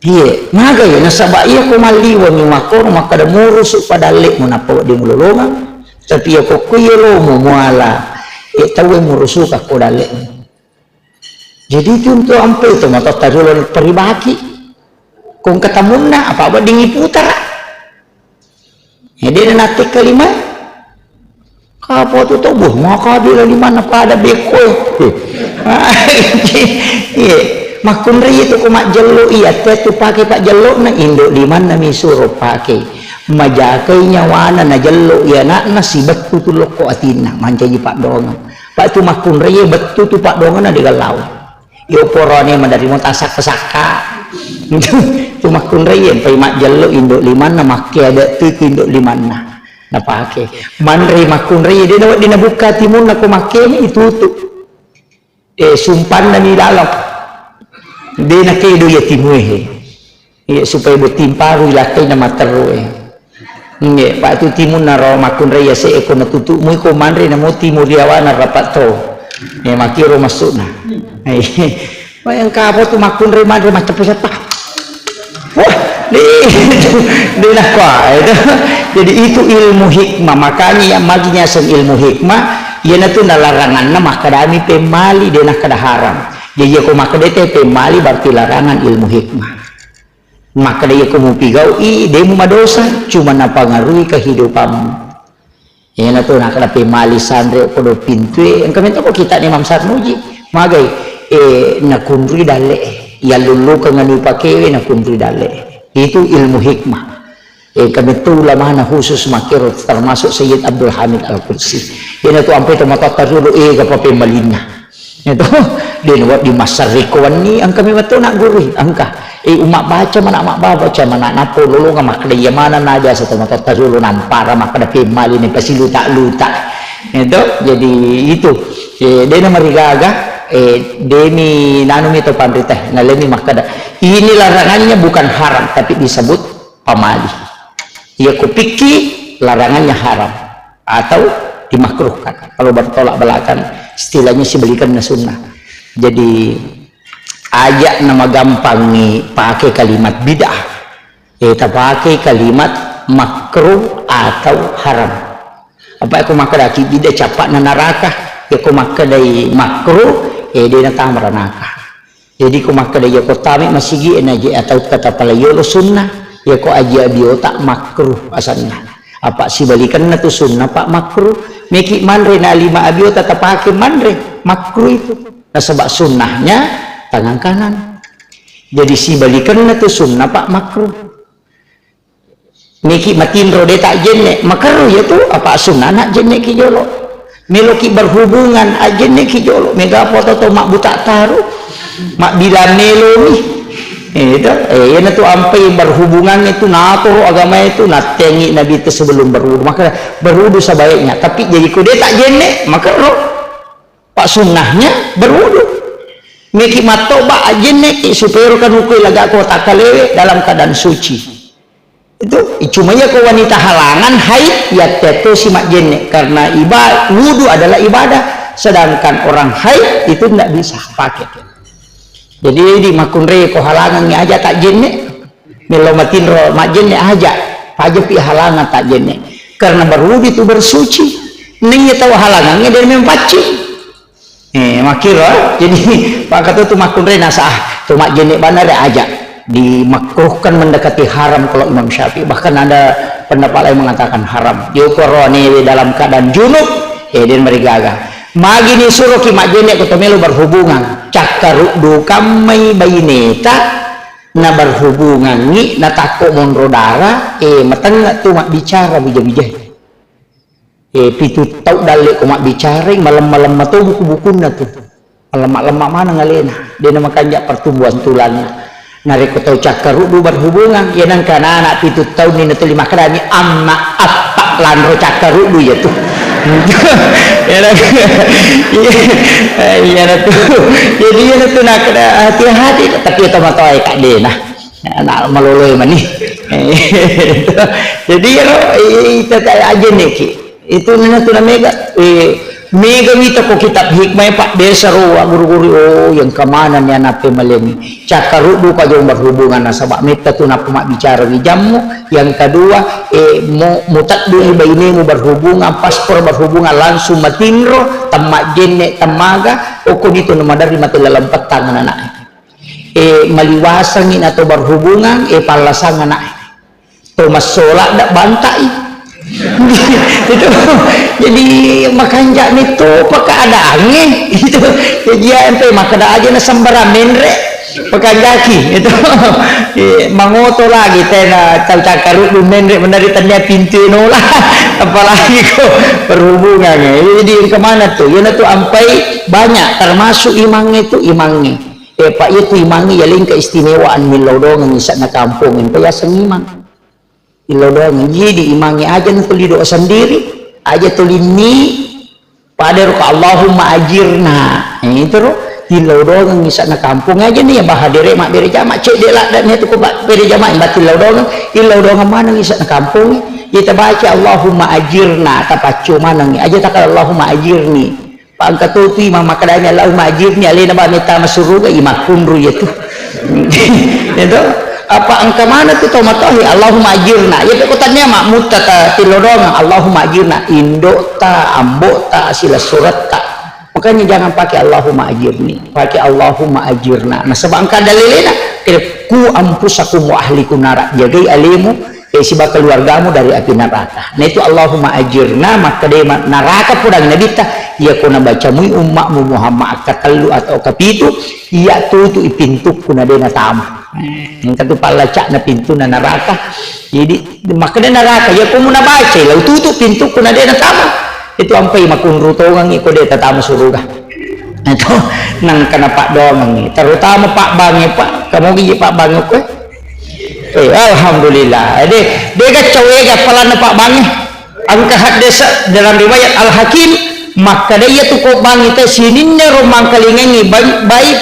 Iye, magai nasaba iya ko malliwengngi makkoro makkeda murusu pada dalle'mu nappa wedding mulolongeng, tapi iya ko kuiye lomo muala, e, tauwe murusuka ko dalle'mu. Jadi itu untuk ampe itu matotta riolo paribaki. Ko engka tamunna, apa wedding iputara. Ya, de' na nattekka lima. Kapo tu to, buh, maka de' la limanna pada bekko. Iya. Makkunrai itu ko majjello iya, te tu pake pajjello na indo limanna mi suro pake. Majakai nyawana na jello iya anakna sibettu tu lokko atinna, mancaji paddoangeng. Pak tu makkunrai bettu tu paddoangenna de' gallau. Iyo poroane maderri mo tasakka-sakka. Tu makkunrai, empai majjello indo limanna, makke ada tu indo limanna. Napake. Manre makkunrai, de' na wedding nabukka timunna ko makkeni itutu. Eh, sumpanna ni laleng. De' nakedo iya timue he. Iya, supaya botting paru ilakkaina matteru, eh. Nge, Pak, tu timunna ro makkunrai ase e ko natutu mui ko manre namo timu riawana rapat to. Eh, makiro maksudna. Eh, wah, engka apa tu makkunrai manre macam siapa? Wah, de', de' nakua, itu. Jadi itu ilmu hikmah. Makanya yang magi nyaseng ilmu hikmah, iyanatu nalaranganna makkadami pemmali, de' nakkada haram. Jadi iya ko makkada te pemmali berarti larangan ilmu hikmah. Makkeda, "Iya ko mupigau'i, de' mumadosa, cuma napangaruhi kehidupanmu." Iyanatu nakkeda pemmali sanre kodo pintue, engka metto ko kitta' ni Imam Sarnuji. Magai, eh, nakunrui dalle'e. Iyallullukeng anu ipakewe, nakunrui dalle'e. Itu ilmu hikmah. Eh, engka metto ulamana khusus makkero, termasuk Sayyid Abdul Hamid Al-Qudsi. Iyanatu ampe to matotta riolo, eh, gapa pemmalinna. Itu, de' nawedding massarriko wenni, engka memang to nak gurui, engka. Eh, umma baca mana, umma baca mana, nappo lolonga makkeda iya mana na biasa to matotta riolo nampara makkeda pemmali ni pasiluta-luta. Itu, jadi itu. Eh, de' namarigaga, eh, de' mi nanu mi to panrita, nalemi makkeda. Ini larangannya bukan haram, tapi disebut pamali. Iya ko pikki larangannya haram atau dimakruhkan. Kalau bertolak belakang, istilahnya sibalikanna sunnah. Jadi, aja' namagampang ni pake kalimat bid'ah. Eh, tapake kalimat makruh atau haram. Apa ko makkedaki bid'ah cappa'na naraka, ya ko makkedai makruh, eh, de' natama ranaka. Jadi ko makkeda iya ko tami masigi e naji atau kata pala yolo sunnah, iya ko aji abiota makruh asanna. Apa sibalikanna tu sunnah, Pak, makruh. Meki manre na lima abiota tapake manre, makruh itu. Nasaba sunnahnya tangan kanan. Jadi sibalikanna tu sunnah, Pak, makruh. Meki matinro de' tajjenne, makerru iya tu, apa sunnana jenne ki jolo. Meloki berhubungan, ajjenne ki jolo. Mega apa to, to mabbuta taru, mabbila melomi. Eh, itu, eh, iyana tu ampai berhubungan itu, natoro agama itu, nattengi Nabi itu sebelum berwudu. Maka berwudu sebaiknya. Tapi jadi ko de' tajjenne, makerru. Pak sunnahnya berwudu. Meki mattoba ajjenne ki supaya ro kanukui laga ko takkalewe dalam keadaan suci. Itu cuma ya ko wanita halangan haid, ya tetto si majjenne, karena iba-, wudu adalah ibadah, sedangkan orang haid itu ndak bisa pakai. Jadi di makkunrai ko halangan aja tak jenne, melo matinro majjenne aja, aja pi halangan tak jenne, karena berwudu itu bersuci. Neng ya tahu halangan dia memang paccing. Eh, makkiro, jadi, maka tu, tu makkunrai nasa, ah, tu majjenne bana re aja. Dimakruhkan mendekati haram kalau Imam Syafi'i. Bahkan ada pendapat lain mengatakan haram. Diukur rohani dalam keadaan junub, eh, dan merigaga. Magi ni suruh ki majjenne ko to melo berhubungan. Cakkaruddu kammai baineta, na berhubungangi, na takko monro darah, eh, matengnga tu mabbicara bija-bijai. Eh, pitu tau dalle ko mabbicarai, malemma-lemma to buku-bukunna tu. Malemma-lemma maneng alena, de na makanja pertumbuhan tulanna. Narekko tau cakkaruddu berhubungan, ya nengka anak pitu taunni na tuli makkedani, "Amma, appa lanro cakkaruddu ya tu." Ya na-, iya, iya na tu. Jadi iya na tu nakkeda hati-hati, tapi ya tomatoa ya kak de na. Anak maloloe mani. Jadi ya ro, ita aja neki. Itu nena tu na mega, eh, mega wita ko kitab hikmah, Pak, biasa ro, wa guru-guru, oh, yang kemana ni anak pemalengi. Cakkaruddu ka jong berhubungan nasaba metta tu nappa mabbicara wijammu. Yang kedua, eh, mu-, mutaddu bainemu berhubungan, paspor berhubungan langsung matinro, temma jenne, temmaga, okko ditu na madari mate laleng pettang anak. Eh, maliwasangi na to berhubungan, eh, pallasang anak. To massola dak bantai. Itu. Jadi makanja ni to pakaadaangnge. Itu. Jadi ya empe makkeda aja na sembarang menre. Pakanjaki. Itu. Eh, mangoto lagi tena tau cakkaruddu menre menari tania pintu nola. Apalagi ko berhubungan. Eh, jadi kemana tu? Ya na tu ampai banyak termasuk imang itu imangnge. Eh, Pak, iya tu imangnge ya leng keistimewaan millau doangeng isa'na kampong, engka yaseng imang. Millau doangeng. Jadi imangnge aja na tuli doa sendiri, aja tuli ni pada ro ka Allahumma ajirna. Eh, itu ro, tillau doangeng isa'na kampong aja ni ya bahadere mabbere jama, cedde ladda ni tu ko ba-, bere jama, imba tillau doangeng, illau doangeng maneng isa'na kampong, ita baca Allahumma ajirna, tapaccio maneng, aja takal Allahumma ajirni. Pangka to tu imang makkedani, "Allahumma ajirni," alena ba metta masuruga, imakkunru iya tu. Iya to? Apa engka mana tu tau matohi, "Allahumma ajirna." Iya pe ko tania mak mutta ta tilodongeng, "Allahumma ajirna." Indo'ta, ambo'ta, silessuretta. Makanya jangan pakai "Allahumma ajirni", pakai "Allahumma ajirna." Nasaba engka dalilena, "Ku anfusakum wa ahlikum nara." Jagai alemu, eh, siba keluargamu dari api neraka. Nah, itu Allahumma ajirna, makkedai ma-, naraka podang Nabitta, iya ko nabacamui ummakmu Muhammad akkatellu atau kapitu, iya tutu'i pintukku na de natama. Engka tu pallacakna pintuna naraka. Jadi, makkeda naraka, iya ko munabacai, lau tutu pintukku na de natama. Itu ampai makunru tongengi ko de tatama suruga. Itu nangka napaddoangengi, terutama pabbange, Pak. Kamu gigi pabbange koe? Eh, alhamdulillah. Eh, de, de gaccau ega palanna pabbange. Engka haddesa dalam riwayat Al-Hakim, makkeda iya tu ko bangi te sininna ro mangkalingengi bai-, baik,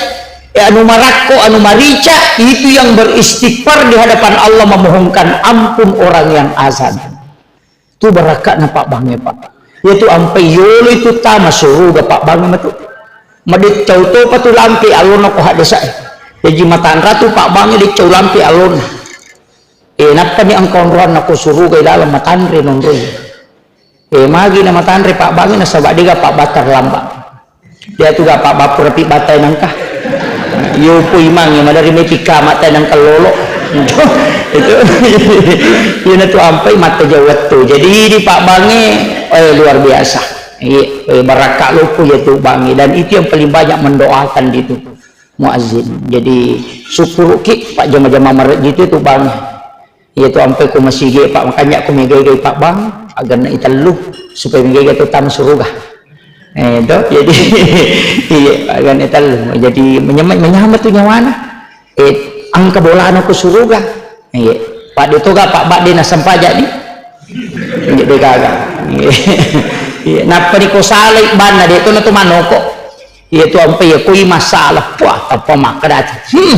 eh, anu marakko, anu marica, itu yang beristighfar di hadapan Allah, memohonkan ampun orang yang azan. Tu barakka'na pabbange, Pak. Iya tu ampai yolo itu tama suruga pabbange matu. Madeccau topa tu lampe alona ko haddesa e. Jaji matanra tu pabbange deccau lampe alona. Eh, nappani engka onroanna ko suruga ilaleng matanre nonroi. Eh, magi na matanre pabbange nasaba dega pabbatta lamba. Iya tu ga pabbappura pi battai nangka. Yopo imangnge madari mepi kama tai nangka lolo. Itu. Iyana tu ampai matta jauh wettu. Jadi di pabbange, eh, luar biasa. Iya, eh, barakka loppo iya tu bangi. Dan itu yang paling banyak mendoakan di tu muazzin. Jadi syukuruki Pak jama-jama marejji tu, tu bangi. Iya tu ampai ko masigi, Pak, makanya ko megai-gai Pak Bang, aganna itellu supaya megai-gai tu tama suruga. Eh, to, jadi iya, aganna itellu. Jadi menyama-, menyama tu nyawana. Eh, engka bolana ko suruga. Iya. Pak de toga Pak Bang de nasempaja ni. Iya, de gaga. Iya. Iya, nappa ni ko salai banna de to na to manoko. Iya tu ampai iya koi masalah. Puah, tappa makkeda. Hmm.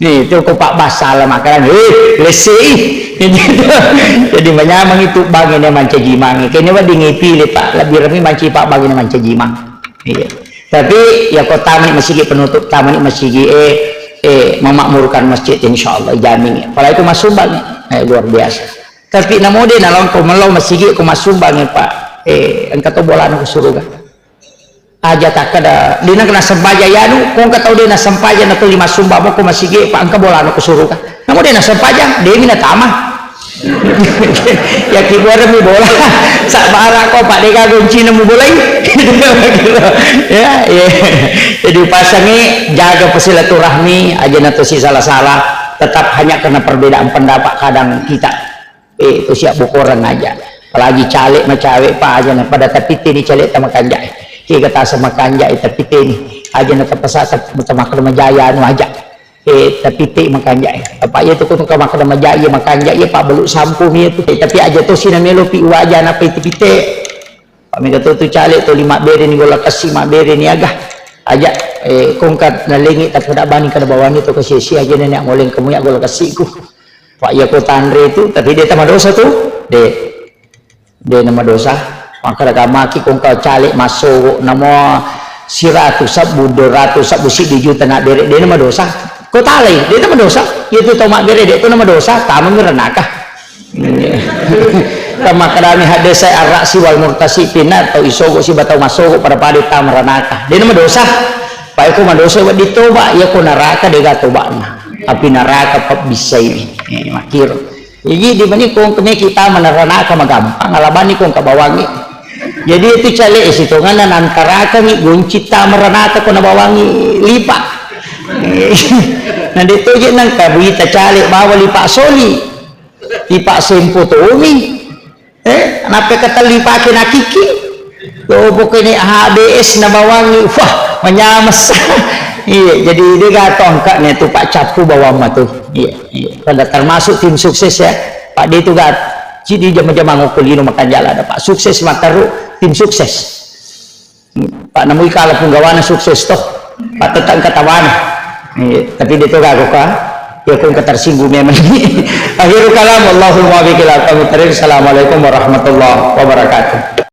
Ni tu ko Pak Bang salah makkeda. Eh, lessei. Jadi, jadi manyameng itu bangnge mancaji mange. Kene wedding ipilih, Pak, lebih remi manci Pak bangnge mancaji mang. Iya. Tapi ya ko tamani masigi penutup, tamani masigi, eh, eh, memakmurkan masjid, insya Allah jamin. Apalagi itu masumbang, eh, luar biasa. Tapi namo de nalong ko mello masigi ko masumbang, Pak. Eh, engka to bolana ko suruga. Aja takkeda, de na kena sempajang yanu, ko engka tau de na sempajang na tuli masumbang moko masigi, Pak, engka bolana ko suruga. Namo de na sempajang, de mi natama. Ya kibuareng mi bola. Sabbara ko, Pak, de gaga goncina mu bolai. Ya, ya. Jadi pasangi jaga silaturahmi, aja na tosi salah-salah. Tetap hanya karena perbedaan pendapat kadang kita. Eh, itu siap bokoreng aja. Apalagi caleg ma cawe, Pak, aja na pada tapiteni caleg tamakanjak. Kega tasa makanjak, eh, tapiteni. Aja na tapasa tamakkeda majaya anu aja. Eh, tapite makanjak. Apa iya tu ko makkeda majaya, makanjak iya, Pak, belu sampo mi itu. Eh, tapi aja tosi na melo pi waja napa itu pite. Pak, mega to tu caleg to lima bere ni golla kessi, ma bere ni aga. Aja, eh, ko engka nalengi takkeda bani kada bawani to kesesi aja nenek moleng kamu ya golla kessiku. Pak, iya ko tanre tu, tapi de tamadosa tu. De. De namadosa. Makkeda kamaki ko engka caleg massogo namo siratu sebbu, dua ratu sebbu, siddi juta na bere, de namadosa. Ko talai, de namadosa. Iya tu tau mabbere de tu namadosa, tamami ranaka. Tamakkedami hadde sai arraksi wal murtasi pinna tau isogo siba tau massogo pada-pada tama ranaka. De namadosa. Pai ko madosa wedding toba, iya ko naraka de ga tobana. Api naraka pabbissai. Eh, makkiro. Jadi di mani ko engka meki tama naranaka magampang, alabani ko engka bawangi. Jadi itu caleg sitonganna nantarakangi gonci tama ranaka ko nabawangi lipa. Nah, de toje nangka buita caleg bawa lipa soli. Lipa sempo tomi. Eh, nappa ketelli pake nakiki. Lobo kene H B S nabawangi, wah, manyames. Iya, jadi de gato angka ne tu Pak Cappu bawang matu. Iya, iya. Pada termasuk tim sukses ya. Pak de tu gat. Cidi jama-jama ngoko lino makan jalan ada Pak. Sukses mataru tim sukses. Pak namui kala punggawana sukses toh. Pak tetang katawana. Iya, tapi de tu gago ka. Ya ko engka tersinggung memang. Akhirul kalam, Allahumma biqil aqwamit thariq. Assalamualaikum warahmatullahi wabarakatuh.